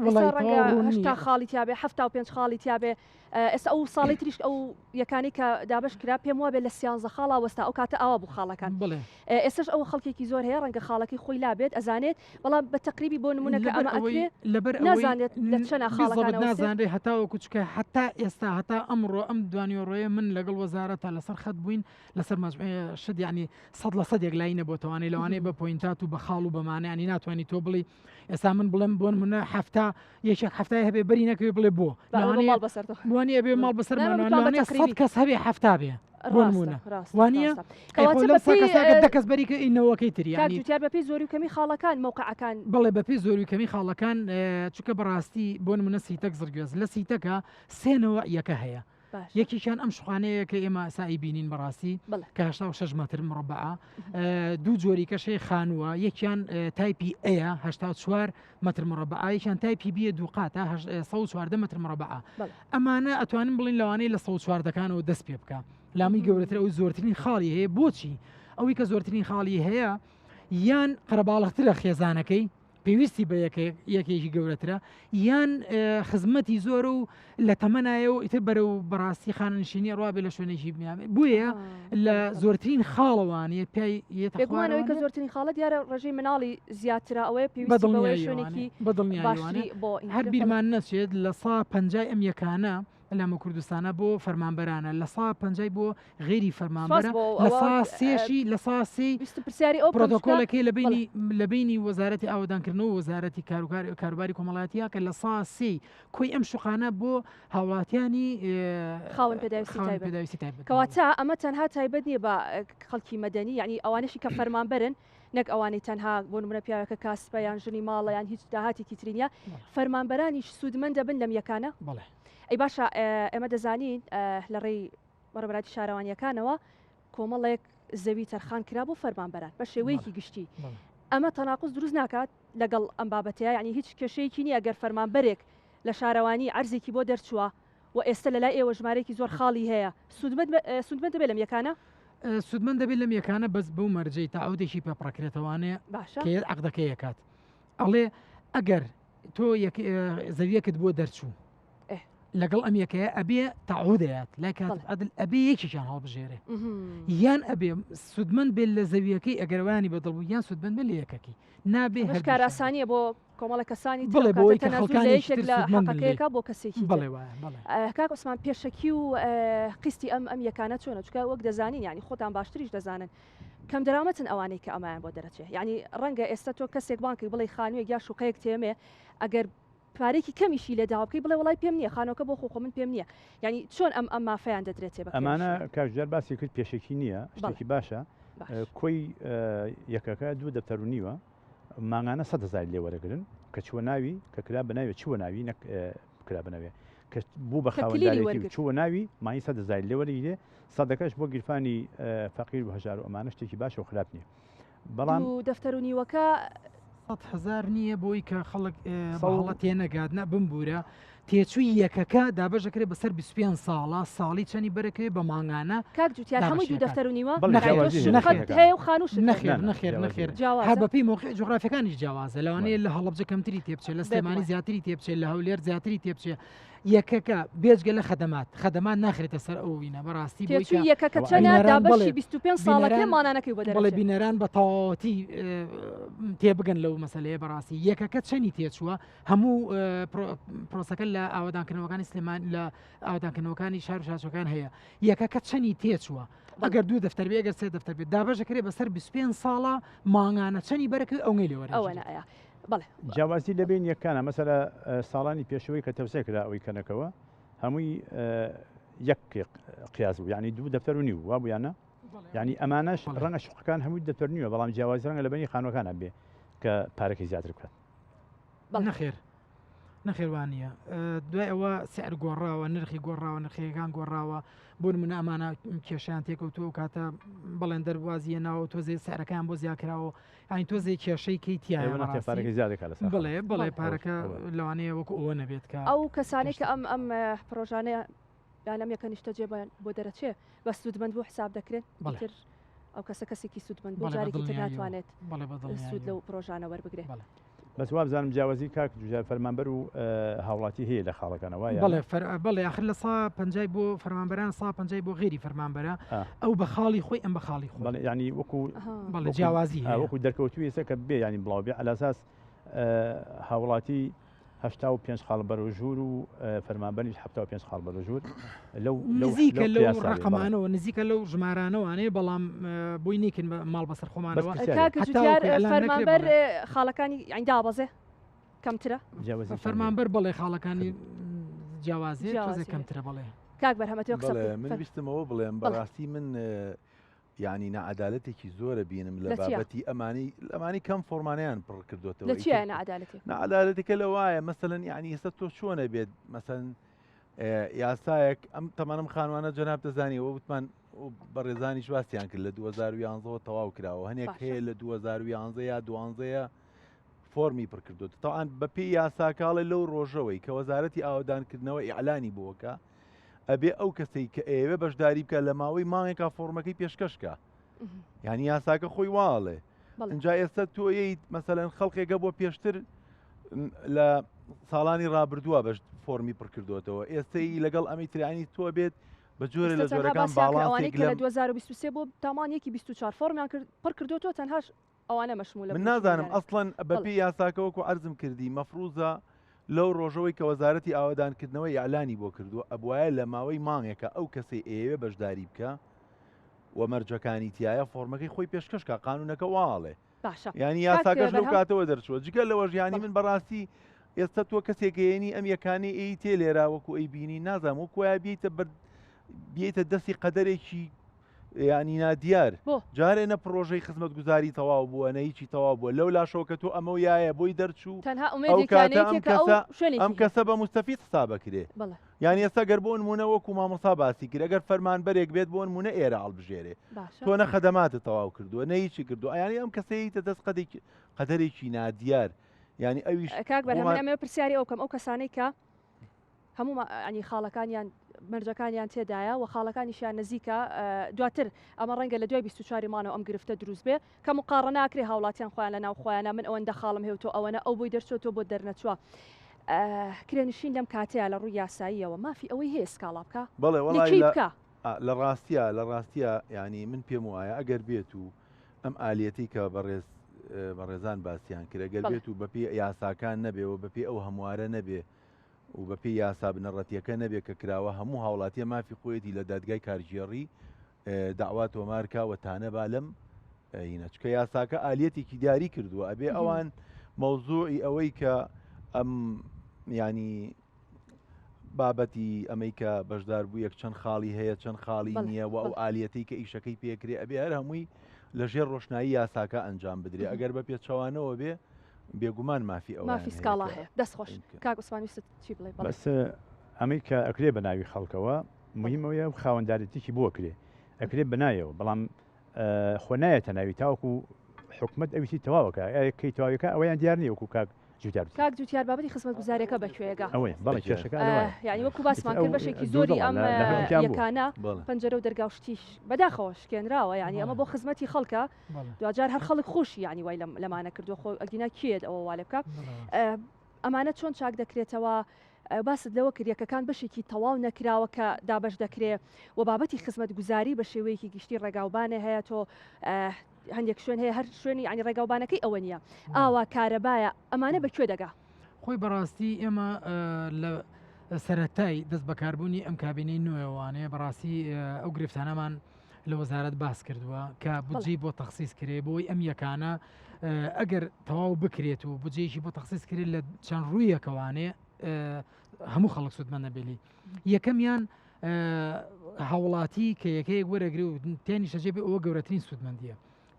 وەڵای ڕەنگە 80 خاڵی تیاابێ 75 خاڵی تیاابێ ئێستا ئەو ساڵی تریش ئەو یەکانی کە دابش کرا پێم وابێ لە سیانزە خاڵا وەستا ئەو کاتە ئاوا بوو خاڵەکان بڵێ ئێستش ئەوە خەڵکێکی زۆر هەیە ڕەنگە خاڵەکەی خۆی لابێت ئەزانێت بەڵام بە تەقریبی بۆ نمونە کە ئەمە ئەکرێ لەبەر نازانێت لە چەنە خاڵەکان نازانرێ هەتاوەکو چکە هەتا ئێستا هەتا ئەمڕۆ ئەم دوانیۆڕۆیە من لەگەڵ وەزارەتە لەسەر خەت بووین لەسەر مەجموعە شت یعنی سەد لە سەدێک لای نەبۆتەوانێ لەوانەیە بە پۆینتات و بە خاڵ و بەمانە ینی ناتوانانی تۆ بڵی ئێستا من بڵێم بۆ نمونە هەفتا یەکێک هەفتای هەبێ بەری نەکەوێ بڵێ بۆ لەوانەیە ماڵ بەسەر وانە بێ ماڵ بەسەر لەوانەیە سەد کەس هەبێ هەفتا بێ بۆ نمونە وانە کەواتە کەس بەری کە ئینەوەکەی تری یانی جوتیار بەپێی زۆری و کەمی خاڵەکان مەوقعەکان بڵێ بەپێی زۆری و کەمی خاڵەکان چونکە بەڕاستی بۆ نمونە سیتەک زڕگوێز لە سیتەکە سێنەوە یەکە هەیە یەکێکیان ئەم شوقانەیە کە ئێمە سای بینین بەڕاستی کە 86 مەتر مڕبعە دوو جۆری کەشەی خانووە یەکیان تایپی ئەیە 84 مەتر مڕبعە یەکیان تایپی بیە دوو قاتە 114 مەتر مڕبعە ئەمانە ئەتوانم بڵین لەوانەیە لە 114ەکانەوە دەست پێ بکە لامی گەورەتر ئەو زۆرترین خاڵی هەیە بۆچی؟ ئەوەی کە زۆرترین خاڵی هەیە یان قەرەباڵغترە خێزانەکەی پێویستی بە یەکێکی گەورەترە یان خزمەتی زۆرە و لە تەمەنایە و ئیتر بەرەو بەڕاستی خانەنشینی ڕوا بێ لە شوێنێکی بنیامێ بۆیە لە زۆرترین خاڵەوانە پێی یەتەوەی کە زۆرترین خاڵە دیارە ڕژەی مناڵی زیاترە ئەوەیە پێویستی بەوەیە شوێنێکی بەدڵنیایی بۆ هەر بیرمان نەچێت لە سا پەنجای ئەم یەکانە لەم کوردستانە بۆ فەرمانبەرانە لە سا پەنجای بۆ غەیری فەرمانبەرە لە سا سێشی لە سا سێی ویستم پرسیاری ئەو بکەم چونکە پرۆتۆکۆلەکەی لە بەینی لە بەینی وەزارەتی ئاوەدانکردنەوە و وەزارەتی کاروکار کاروباری کۆمەڵایەتیە کە لە سا سێی کۆی ئەم شوقانە بۆ هاوڵاتیانی خاوەن پێداویستی خاوەن تایبەت پێداویستی تایبەت کەواتە ئەمە تەنها تایبەت نییە بە خەڵکی مەدەنی یعنی ئەوانەشی کە فەرمانبەرن نەک ئەوانەی تەنها بۆ نمونە پیاوێکە کاسپە یان ژنی ماڵە یان هیچ داهاتێکی تری نییە فەرمانبەرانیش سوودمەند دەبن لەم یەکانە بەڵێ ئەی باشە ئێمە دەزانین لە ڕێی بەڕێوەبەرایەتی شارەوانییەکانەوە کۆمەڵێک زەوی تەرخان کرا بۆ فەرمانبەران بە شێوەیەکی گشتی ئەمە تەناقوز دروست ناکات لەگەڵ ئەم بابەتەیە یعنی هیچ کێشەیەکی نییە گەر فەرمانبەرێک لە شارەوانی عەرزێکی بۆ دەرچووە و ئێستا لە لای ئێوە ژمارەیەکی زۆر خاڵی هەیە سوودمەند دەبێت لەم یەکانە؟ سوودمەند دەبێت لەم یەکانە بەس بەو مەرجەی تەعەودێکی پێ پڕکرێتەوانێ باشە کە عەقدەکەی ئەکات ئەڵێ ئەگەر تۆ زەویەکت بۆ دەرچوو لەگەڵ ئەم یەکەیە ئەبێ تەعودەیات لای کاتب عەدل ئەبێ یەکێکیان هەڵبژێرێ یان ئەبێ سوودمەند بێت لە زەویەکەی ئەگەروانی بەدڵ بوو یان سوودمەند بێت لە یەکەکەی نابێ هەر کاراسانیە بۆ کۆمەڵە کەسانی بڵێ بۆی کە خەڵکانی یەکێک لە حەقەکەیەکە بۆ کەسێکی بڵێ وایە بڵێ کاک عوسمان پێشەکی و قیستی ئەم ئەم یەکانە چۆنە چکە وەک دەزانین ینی خۆتان باشتریش دەزانن کەم دەرامەتن ئەوانەی کە ئەمایان بۆ دەرەچێ یعنی ڕەنگە ئێستا تۆ کەسێک بانکی بڵێ خانوویەک یا شوقەیەک تێمێ ئەگەر پارەیەکی کەمیشی لێ داوا بکەی بڵێ وەڵای پێم نییە خانووەکە بۆ خۆ خۆ من پێم نییە یانی چۆن ئەم ئەم مافەیان دەدرێتێ بە ئەمانە کرێنشینان؟ کاک ژیار باسی کرد پێشەکی نییە بەڵێ شتێکی باشە باش. کۆی یەکەکە دوو دەفتەر و نیوە مانگانە سە هەزاری لێ وەرەگرن کە چووە ناوی کە کرا بە ناوی چووە ناوی نەک کرا بە ناوێ کە بوو بە کە کلیلی خاوەندارێتی و وەرگرت. چووە ناوی مانی سە هەزاری لێ وەرەگیرێ سەدەکەش بۆ گیرفانی فەقیر و هەژار و ئەمانە شتێکی باشە و خراپ نییە بەڵام دوو دەفتەر و نیوەکە. 100 هەزار نییە بۆی کە خەڵک بە هەڵە تێنەگات نا بمبوورە تێچووی یەکەکە دابەش دەکرێت بەسەر 25 ساڵە ساڵی چەنی بەرەکەوێت بە مانگانە کاک جوتیار هەمووی دوو دەفتەر و نیوە بەڵێ جیاوازی هەیە نەخێر هەیە و خانووشت هەیە. نەخێر نەخێر نەخێر جیاوازە؟ هەر بەپێی مەوقع جوگرافیەکانیش جیاوازە لەوانەیە لە هەڵەبجە کەمتری تێبچێت لە سلێمانی زیاتری تێبچێت لە هەولێر زیاتری تێبچێت یەکەکە بێجگە لە خەدەمات خەدەمات ناخرێتە سەر ئەو وینە بەڕاستی بۆی تێچووی کە یەکەکە چەنە بینەران دابەشی بەڵێ 25 ساڵەکەی بینەران مانانەکەی بۆ بەڵێ دەرەچێ. بینەران بە تەواوەتی تێبگەن لەو مەسەلەیە بەڕاستی یەکەکە چەنی تێچووە هەموو پرۆسەکە لە ئاوەدانکردنەوەکانی سلێمان لە ئاوەدانکردنەوەکانی شار و شارۆچکەکان هەیە یەکەکە چەنی تێچووە ئەگەر دوو دەفتەر بێ ئەگەر سێ دەفتەر بێت دابەشەکرێ بەسەر 25 ساڵە مانگانە چەنی بەرەکەوێ ئەونەی لێ ئەوەنە وەرەگیرێت. ئەیا بەڵێ. جیاوازی لە بەین یەکانە مەسەلە ساڵانی پێشەوەی کە تەوسێ کرا ئەوەی کەنەکەوە هەمووی یەک قیاس بوو یعنی دوو دەفتەر و نیو وابوو یان نا یعنی ئەمانەش ڕەنگە شوقەکان هەمووی دەفتەر نیوە بەڵام جیاوازی ڕەنگە لە بەینی خانووەکانە بێ کە پارەکەی زیاتر بکات. نەخێر نەخێر وانە دوای ئەوە سعر گۆڕاوە نرخی گۆڕاوە نرخەکان گۆڕاوە بۆ نمونە ئەمانە کێشیان تێکەوتووە و کاتە بەڵێن دەربوازیە ناوە تۆزێ سعرەکان بۆ زیاکراوە ئەین تۆزێ کێشەی کەی تایە پارەکە زیادەکە لەسەر بڵێ بڵێ پارەکە لەوانەیە وەکو ئەوە نەبێت کە ئەو کەسانێک کە ئەم ئەم پرۆژانەیە یان ئەم یەکە نیشتەجێ بۆ دەرەچێ بە سوودمەند بوو حساب دەکرێن بەڵێ. ئەو کەسە کەسێکی سوودمەند بوو بەڵێ، جارێکی تر بەدڵنیاییەوە. ناتوانێت بەڵێ، بەدڵنیاییەوە. سوود لەو پرۆژانە وەربگرێ. بەڵێ. بەس وابزانم جیاوازی کاک جوجار فەرمانبەر و هاوڵاتی هەیە لە خاڵەکانە وایە؟ بەڵێ فەر بەڵێ ئاخر لە سا پەنجای بۆ فەرمانبەران سا پەنجای بۆ غەیری فەرمانبەرە ئەو بە خاڵی خۆی ئەم بە خاڵی خۆی. بەڵێ یانی وەکو بەڵێ جیاوازی هەیە. وەکو دەرکەوتووی ئێستا کە بێ یانی بڵاو بێ عەلاساس هاوڵاتی 85 خاڵ بەرەو ژوور و فەرمانبەریش 75 خاڵ بەرەو ژوور لەو نزیکە لەو ڕقەمانەوە نزیکە لەو ژمارانەوانەیە بەڵام بۆی نیکن بە ماڵ بەسەر خۆمانەوە فەرمانبەر خاڵەکانی یانی دابەزێ کەمترە فەرمانبەر بەڵێ خاڵەکانی جیاوازی تۆزێ کەمترە بەڵێ کاک بەرهەمەتەوە قسە من ویستمەوە بڵێم بەڕاستی من یانی ناعەدالەتێکی زۆرە بینم لە بابەتی ئەمانی ئەمانی کەم فۆرمانیان پڕ کردوێتەوە لە چیە ناعەدالەتی ناعەدالەتەکە لە وایە مەسەلەن یعنی ئێستا تۆ چۆنە بێت مەسەن یاسایەک ئەم تەمانم خانوانە جەناب دەزانیەوە وتمان بەڕێزانیش باسییان کرد لە 2011ەوە تەواو کراوە هەنێک هەیە لە 2011 یا دوانزەیە فۆرمی پڕکردوێت تاوان بەپێی یاساکاڵێ لەو ڕۆژەوەی کە وەزارەتی ئاوەدانکردنەوە ئیعلانی بۆکە ئەبێ ئەو کەسەی کە ئەیەوێ بەشداری بکە لە ماوەی مانگێکا فۆرمەکەی پێشکەش کا. یعنی یاساکە خۆی واڵێ اینجا ئێستا تۆ یت مەسەەن خەڵکێکە بۆ پێشتر لە ساڵانی ڕابردووە بەش فۆرمی پڕکردوێتەوە ئێستەی لەگەڵ ئەمی ترانی تۆ بێت بە جۆرە لە جۆرەکان باڵانسێک لە 2023 بۆ تامان یەکی 24 فۆرمیان کرد پڕ کردوێتەوە تەنهاش ئەوانە مەشمولە من نازانم ئەسڵەن بەپێی یاساکە وەکو عەرزم کردی مەفروزە لەو ڕۆژەوەی کە وەزارەتی ئاوەدانکردنەوە ئیعلانی بۆ کردووە ئەبوایە لە ماوەی مانگێکە ئەو کەسەی ئەیەوێ بەشداری بکە و مەرجەکانی تایە فۆرمەکەی خۆی پێشکەش کا قانونەکە واڵێ باشە یعنی یاساکەش لەو کاتەوە دەرچووە جگە لەوەش یانی من بەڕاستی ئێستا تۆ کەسێک گەیەنی ئەم یەکانی ئەی تێ لێرا وەکو ئەی بینی نازانم وەکو وایە بیتە بەر بیتە دەستی قەدەرێکی یانی نادیار جارێ نە پڕۆژەی خزمەتگوزاری تەواو بووە نە هیچی تەواو بووە لەو لاشەوە کە تۆ ئەمە و یایە بۆی دەرچوو تەنها ئەو ئومێدێکیان کاتە ئەم یەکێکە ئەو کەسە شوێنێکی ئەم هەیە. کەسە بە موستەفید حسابەکرێ بەڵێ. یانی ئێستا گەر بۆ نموونە وەکو مامۆستا باسی کرد ئەگەر فەرمانبەرێک بێت بۆ نموونە ئێرە هەڵبژێرێ باشە. تۆ نە خەدەماتت تەواو کردووە نە هیچی کردووە یانی ئەم کەسەیتە دەست قەدێکی قەدەرێکی نادیار یانی ئەویش کاک بەرهەم من خۆمان ئەمەوێ پرسیاری ئەو بکەم ئەو کەسانەی کە هەموو ینی خاڵەکانیان مەرجەکانیان تێدایە و خاڵەکانیشیان نزیکە دواتر ئەمە ڕەنگە لە دوای 24 مانەوە ئەم گرفتە دروست بێ کە مقاڕە ناکرێ هاوڵاتیان خۆیان لە ناو خۆیانە من ئەوەندە خاڵم هەیە و تۆ ئەوەنە ئەو بۆی دەرچوە تۆ بۆت دەرنەچوە کرێنشین لەم کاتەیە لە ڕووی یاساییەوە مافی ئەوەی هەیە سکاڵا بکا بەڵێ لە وەڵی کێی لە بکا؟ لە ڕاستیا لە ڕاستیا یعنی من پێم وایە ئەگەر بێت و ئەم ئالیەتی کە بەڕێز بەڕێزان باسییان کرد ئەگەر بەڵێ. بێت و بەپێی یاساکان نەبێ و بەپێی ئەو هەموارە نەبێ و بەپێی یاسا بنەڕەتیەکە نەبێ کە کراوە هەموو هاوڵاتیە مافی خۆیەتی لە دادگای کارگێڕی داوا تۆمارکا و تانە با لەم هینە چکە یاساکە ئالیەتێکی دیاری کردووە ئەبێ ئەوان مەوزوعی ئەوەی کە ئەم ینی بابەتی ئەمەی کە بەشدار بوو یەک چەند خاڵی هەیە چەند خاڵی نییە و ئەو ئالیەتی کە ئیشەکەی پێکرێ ئەبێ هەر هەمووی لە ژێر ڕۆشنایی یاساکە ئەنجام بدرێ ئەگەر بە پێچەوانەوە بێ بێگومان مافی ئەوەیان مافی هەیە سکاڵا کە هەیە. دەست خۆش ئەی بکەن. کاک عوسمان ویستت چی بڵێی؟ بەڵێ. بەس ئەمەی کە ئەکرێ بە ناوی خەڵکەوە مهمە ئەوەیە خاوەندارێتیی بۆ ئەکرێ ئەکرێ بە ناویەوە بەڵام خۆ نایەتە ناوی تاوەکو حکومەت ئەویی تەواوەکە ئەی کەی تەواویەکە ئەوەیان دیار نییە وەکو کاک جوتیار وتی. کاک جوتیار بابەتی خزمەتگوزاریەکە بە کوێگا؟ ئەوەیە بەڵێ کێشەکە لەوایە. یانی وەکو باسمان ئەو کرد بەشێکی زۆری دوودڵە ئەم لە لە هەردووکیان بووە. یەکانە بەڵێ. پەنجەرە و دەرگا و شتیش بەداخەوە شکێنراوە یانی ئەمە بۆ خزمەتی خەڵکە دواجار هەر خەڵک خۆشی یانی وای لەمانە کردووە خۆ ئەگینا کێت ئەوە وا لێ بکا ئەمانە چۆن چاک دەکرێتەوە باست لەوە کرد یەکەکان بەشێکی تەواو نەکراوە کە دابەش دەکرێ و بابەتی خزمەتگوزاری بە شێوەیەکی گشتی ڕێگاوبانێ هەیە تۆ هەندێک شوێن هەیە هەر شوێنی ینی ڕێگاوبانەکەی ئەوە نییە ئاوا کارەبایە ئەمانە بە کوێ دەگا؟ خۆی بەڕاستی ئێمە لە سەرەتای دەست بەکاربوونی ئەم کابینەی نوێوانەیە بەڕاستی ئەو گرفتانەمان لە وەزارەت باس کردووە کە بودجەی بۆ تەخسیس کرێ بۆی ئەم یەکانە ئەگەر تەواو بکرێت و بودجەیەکی بۆ تەخسیس کرێت لە چەند ڕوویەکەوانێ هەموو خەڵک سوودمەند نەبێلی یەکەمیان هاوڵاتی کە یەکەیەک وەرەگری و تێنی شەجێ بێ ئەوە گەورەترین سوودمەندیە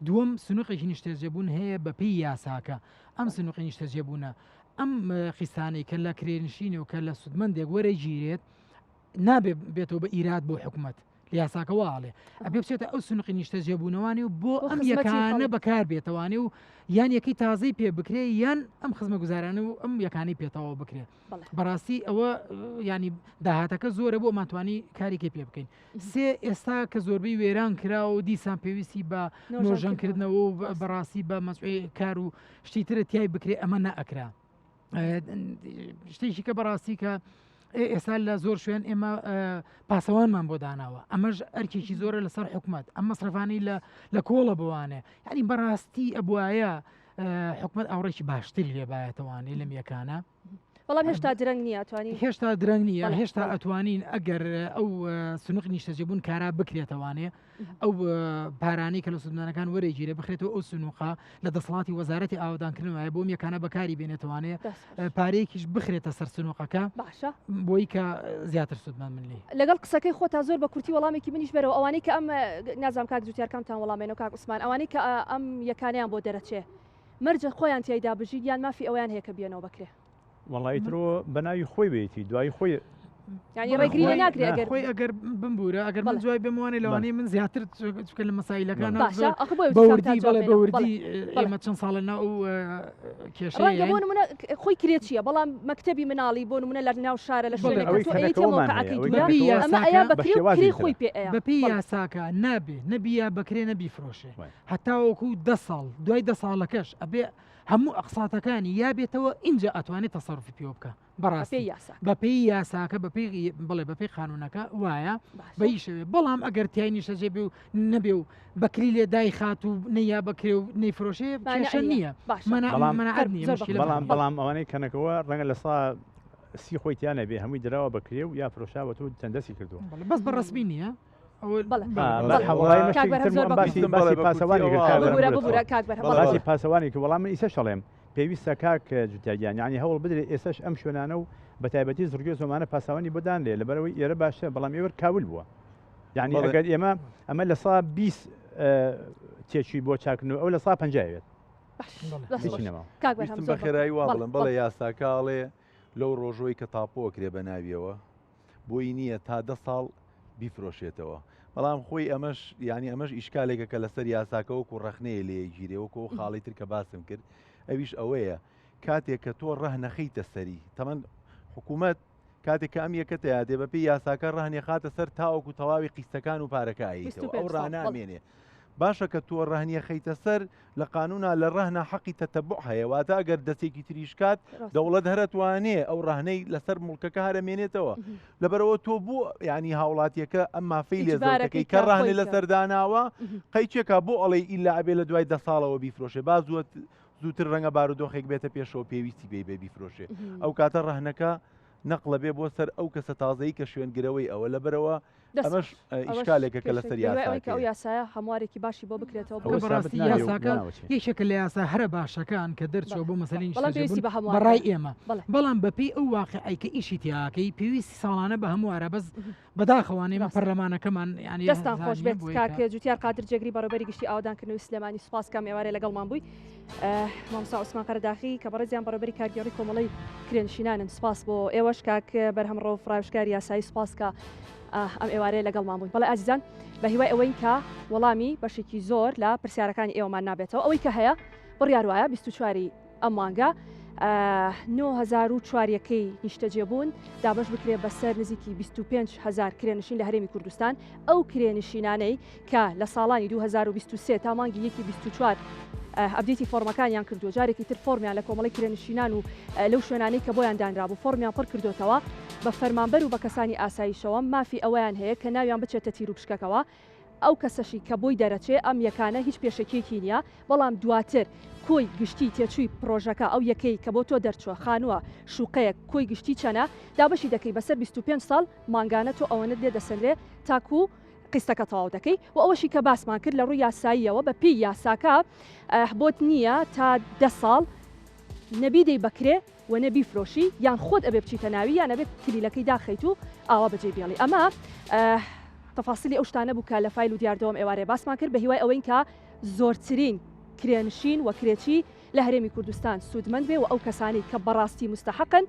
دووەم سنووقێکی نیشتەجێبوون هەیە بەپێی یاساکە ئەم سنووقی نیشتەجێبوونە ئەم قیستانەی کە لە کرێنشینی و کە لە سوودمەندێک وەرەگیرێت نابێ بێتەوە بە ئیراد بۆ حکومەت لە یاساکە وا ئەڵێ ئەبێ بچێتە ئەو سنوقی نیشتەجێبوونەوانی و بۆ ئەم یەکانە بەکار بێتەوانێ و یان یەکەی تازەی پێ بکرێ یان ئەم خزمەگوزارانە و ئەم یەکانی پێتەوە بکرێ بەڕاستی ئەوە ینی داهاتەکە زۆرە بۆ ماتوانی کارێکی پێ بکەین سێ ئێستا کە زۆربەی وێران کرا و دیسان پێویستی بە نۆژەنکردنەوە و بەڕاستی بە مەسعی کار و شتی ترە تای بکرێ ئەمە نەئەکرا شتێکی کە بەڕاستی کە ئێستا لە زۆر شوێن ئێمە پاسەوانمان بۆ داناوە ئەمەش ئەرکێکی زۆرە لەسەر حکومت ئەم مەسرەفانی لە لە کۆڵە بوانێ یعنی بەڕاستی ئەبواە حکومت ئاوڕێکی باشتری لێبایەتەوانێ لەم یەکانە بەڵام هێشتا درەنگ نییە توانی هێشتا درەنگ نییە هێشتا ئەتوانین ئەگەر ئەو سنوق نیشتەجێبوون کارا بکرێتەوانێ ئەو پارانەی کە لە سوودمەندەکان وەرەگیرێ بخرێتەوە ئەو سنووقە لە دەسەڵاتی وەزارەتی ئاوەدانکردنەوەیە بۆم یەکانە بەکاری بێنێتوانێ پارەیەکیش بخرێتە سەر سنووقەکە باشە بۆی کە زیاتر سوودمەند من لێی. لەگەڵ قسەکەی خۆتا زۆر بە کورتی وەڵامێکی منیش بەرەوە ئەوانەی کە ئەم نازانم کاک جوتیار کامتان وەڵامێنەوە کاک عوسمان ئەوانەی کە ئەم یەکانەیان بۆ دەرەچێ مەرجە خۆیان تیایدا بژین یان مافی ئەوەیان هەیە کە بیەنەوە بەکرێ؟ وەڵا ئیتر ئەوە بە ناوی خۆی بێتی دوایی خۆی. یانی ڕێگری لێ ناکرێ ئەگەر خۆی ئەگەر بمبوورە ئەگەر من جوای بموانێ لەوانەیە من زیاتر چکە لە مەسایلەکان بەوردی بەڵێ بەوردی ئێمە چەند ساڵە ناو ئەو کێشەیە بۆ نمونە خۆی کرێچیە بەڵام مەکتەبی مناڵی بۆ نمونە لە ناو شارە لە شوێنێک خۆی پێ بەپێی یاساکە نابێ نەبیە بەکرێ نەبی فرۆشێ هەتاوەکو دە ساڵ دوای دە ساڵەکەش ئەبێ هەموو ئەقساتەکانی یا بێتەوە ئینجا ئەتوانێت تەسەرفی پێوە بکە بەڕاستی بەپێی یاساکە بەپێی بڵێ بەپێی قانونەکە وایە بەیشەوێ بەڵام ئەگەر تای نیشتەجێ بێ و نەبێ و بەکری لێ دای خات و نەیا بەکرێ و نەیفرۆشێ کێشە نییە بەڵام بەڵام ئەوانەی کەنەکەوە ڕەنگە لە سا سی خۆی تیان نەبێ هەمووی دراوە بەکرێ و یا فرۆشاوە و تەندەسی کردووە بەس بە ڕسمی نییە باسی پاسەوانی کە وەڵام من ئیسە شەڵێم پێویستە کاک جوتیار گیان یانی هەوڵ بدرێت ئێستاش ئەم شوێنانە و بەتایبەتی زڕگوێز ئەمانە پاسەوانی بۆ دانرێ لەبەرئەوەی ئێرە باشترە بەڵام ئێوەر کاول بووە یعنی ئەگەر ئێمە ئەمە لە سا 20 تێچووی بۆ چاکردنەوە ئەو لە سا 50 بێت بە خێرایی وا بڵێم بەڵێ یاساکە ئەڵێ لەو ڕۆژۆی کە تاپۆ کرێ بە ناویەوە بۆی نییە تا دە ساڵ بیفرۆشێتەوە بەڵام خۆی ئەمەش یانی ئەمەش ئیشکالێکە کە لەسەر یاساکە وەکو ڕەخنەیە لێگیرێ وەکو ئەو خاڵی تر کە باسم کرد ئەویش ئەوەیە کاتێک کە تۆ ڕەهنەخەیتە سەری تەمەن حکوومەت کاتێک کە ئەم یەکە تیادێ بەپێی یاساکە ڕەهنێ خاتە سەر تاوەکو تەواوی قیستەکان و پارەکە ئەیتەوە ئەو ڕانامێنێ باشە کە تۆ ڕەهنیە خەیتە سەر لە قانونا لە ڕەهنا حەقی تەتەبوع هەیە واتە ئەگەر دەستێکی تریش کات دەوڵەت هەر ئەتوانێ ئەو ڕەهنەی لەسەر موڵکەکە هەر ئەمێنێتەوە لەبەرئەوە تۆ بۆ یانی هاوڵاتیەکە ئەم مافەی لێ زەوتەکەی کە ڕەهنی لەسەر داناوە قەیچێکا بۆ ئەڵێی ئیلا ئەبێ لە دوای دە ساڵەوە بیفرۆشێ با زووە زووتر ڕەنگە بارودۆخێک بێتە پێشەوە پێویستی پێی بێ بیفرۆشێ ئەو کاتە ڕەهنەکە نەقڵە بێ بۆ سەر ئەو کەسە تازەی کە شوێنگرەوەی ئەوە لەبەرئەوە ئەمەش ئیشکالێکە کە لەسەر یاساکەیە. ئەو یاسایە هەموارێکی باشی بۆ بکرێتەوە. ئەوە بەڕاستی یاساکە یەکێکە لە یاسا هەرە باشەکان کە دەرچووە بۆ مەسەلەی نیشتەجێبوون بە ڕای ئێمە، بەڵام بەپێی ئەو واقیعەی کە ئیشی تیاکەی پێویستی ساڵانە بە هەموارە بەس بەداخەوە ئێمە پەرلەمانەکەمان یانی دەستان خۆش بێت کاک جوتیار قادر جێگری بەڕێوەبەری گشتی ئاوەدانکردنەوەی سلێمانی سوپاس کام ئێوارێ لەگەڵمان بووی. مامۆستا عوسمان قەرەداخی کە بەڕێزیان بەڕێوەبەری کارگێڕی کۆمەڵەی کرێنشینانن سوپاس بۆ ئێوەش کاک بەرهەم ڕەوف ڕاوێژکاری یاسایی سوپاس کە ئەم ئێوارەیە لەگەڵمان بوون بەڵێ ئازیزان بە هیوای ئەوەین کە وەڵامی بەشێکی زۆر لە پرسیارەکانی ئێوەمان نابێتەوە ئەوەی کە هەیە بڕیار وایە 24 ئەم مانگە 9004 یەکەی نیشتەجێبوون دابەش بکرێ بەسەر نزیکی 25 هزار کرێنشین لە هەرێمی کوردستان ئەو کرێنشینانەی کە لە ساڵانی 2023 تا مانگی یەکی 24 update ی فۆرمەکانیان کردووە جارێکی تر فۆرمیان لە کۆمەڵی کرێنشینان و لەو شوێنانەی کە بۆیان دانرابوو فۆرمیان پڕ کردۆتەوە بە فەرمانبەر و بە کەسانی ئاساییشەوە مافی ئەوەیان هەیە کە ناویان بچێتە تیروپشکەکەوە ئەو کەسەشی کە بۆی دەرەچێ ئەم یەکانە هیچ پێشەکیەکی نیە بەڵام دواتر کۆی گشتی تێچووی پرۆژەکە ئەو یەکەی کە بۆ تۆ دەرچووە خانووە شوقەیەک کۆی گشتی چەنە دابەشی دەکەی بەسەر 25 ساڵ مانگانە تۆ ئەوەنەت لێ دەسەنرێ تاکوو قیستەکە تەواو دەکەی و ئەوەشی کە باسمان کرد لە ڕووی یاساییەوە بە پێی یاساکە بۆت نییە تا دە ساڵ نەبی دەی بەکرێ و نە بیفرۆشی یان خۆت ئەبێ بچیتە ناوی یان ئەبێ کلیلەکەی داخەیت و ئاوا بەجێی بێڵی ئەمە تەفاسیلی ئەو شتانە بوو کە لە فایل و دیاردەوەم ئێوارێ باسمان کرد بە هیوای ئەوەین کە زۆرترین کرێنشین و کرێچی لە هەرێمی کوردستان سوودمەند بێ و ئەو کەسانەی کە بەڕاستی مستەحەقن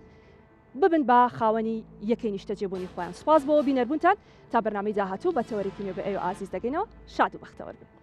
ببن بە خاوەنی یەکەی نیشتەجێبوونی خۆیان. سوپاس بۆ بینەربوونتان تا بەرنامەی داهاتوو بە تەوەرێکی نوێ بە ئێوە ئازیز دەگەینەوە شاد و بەختەوەر بن.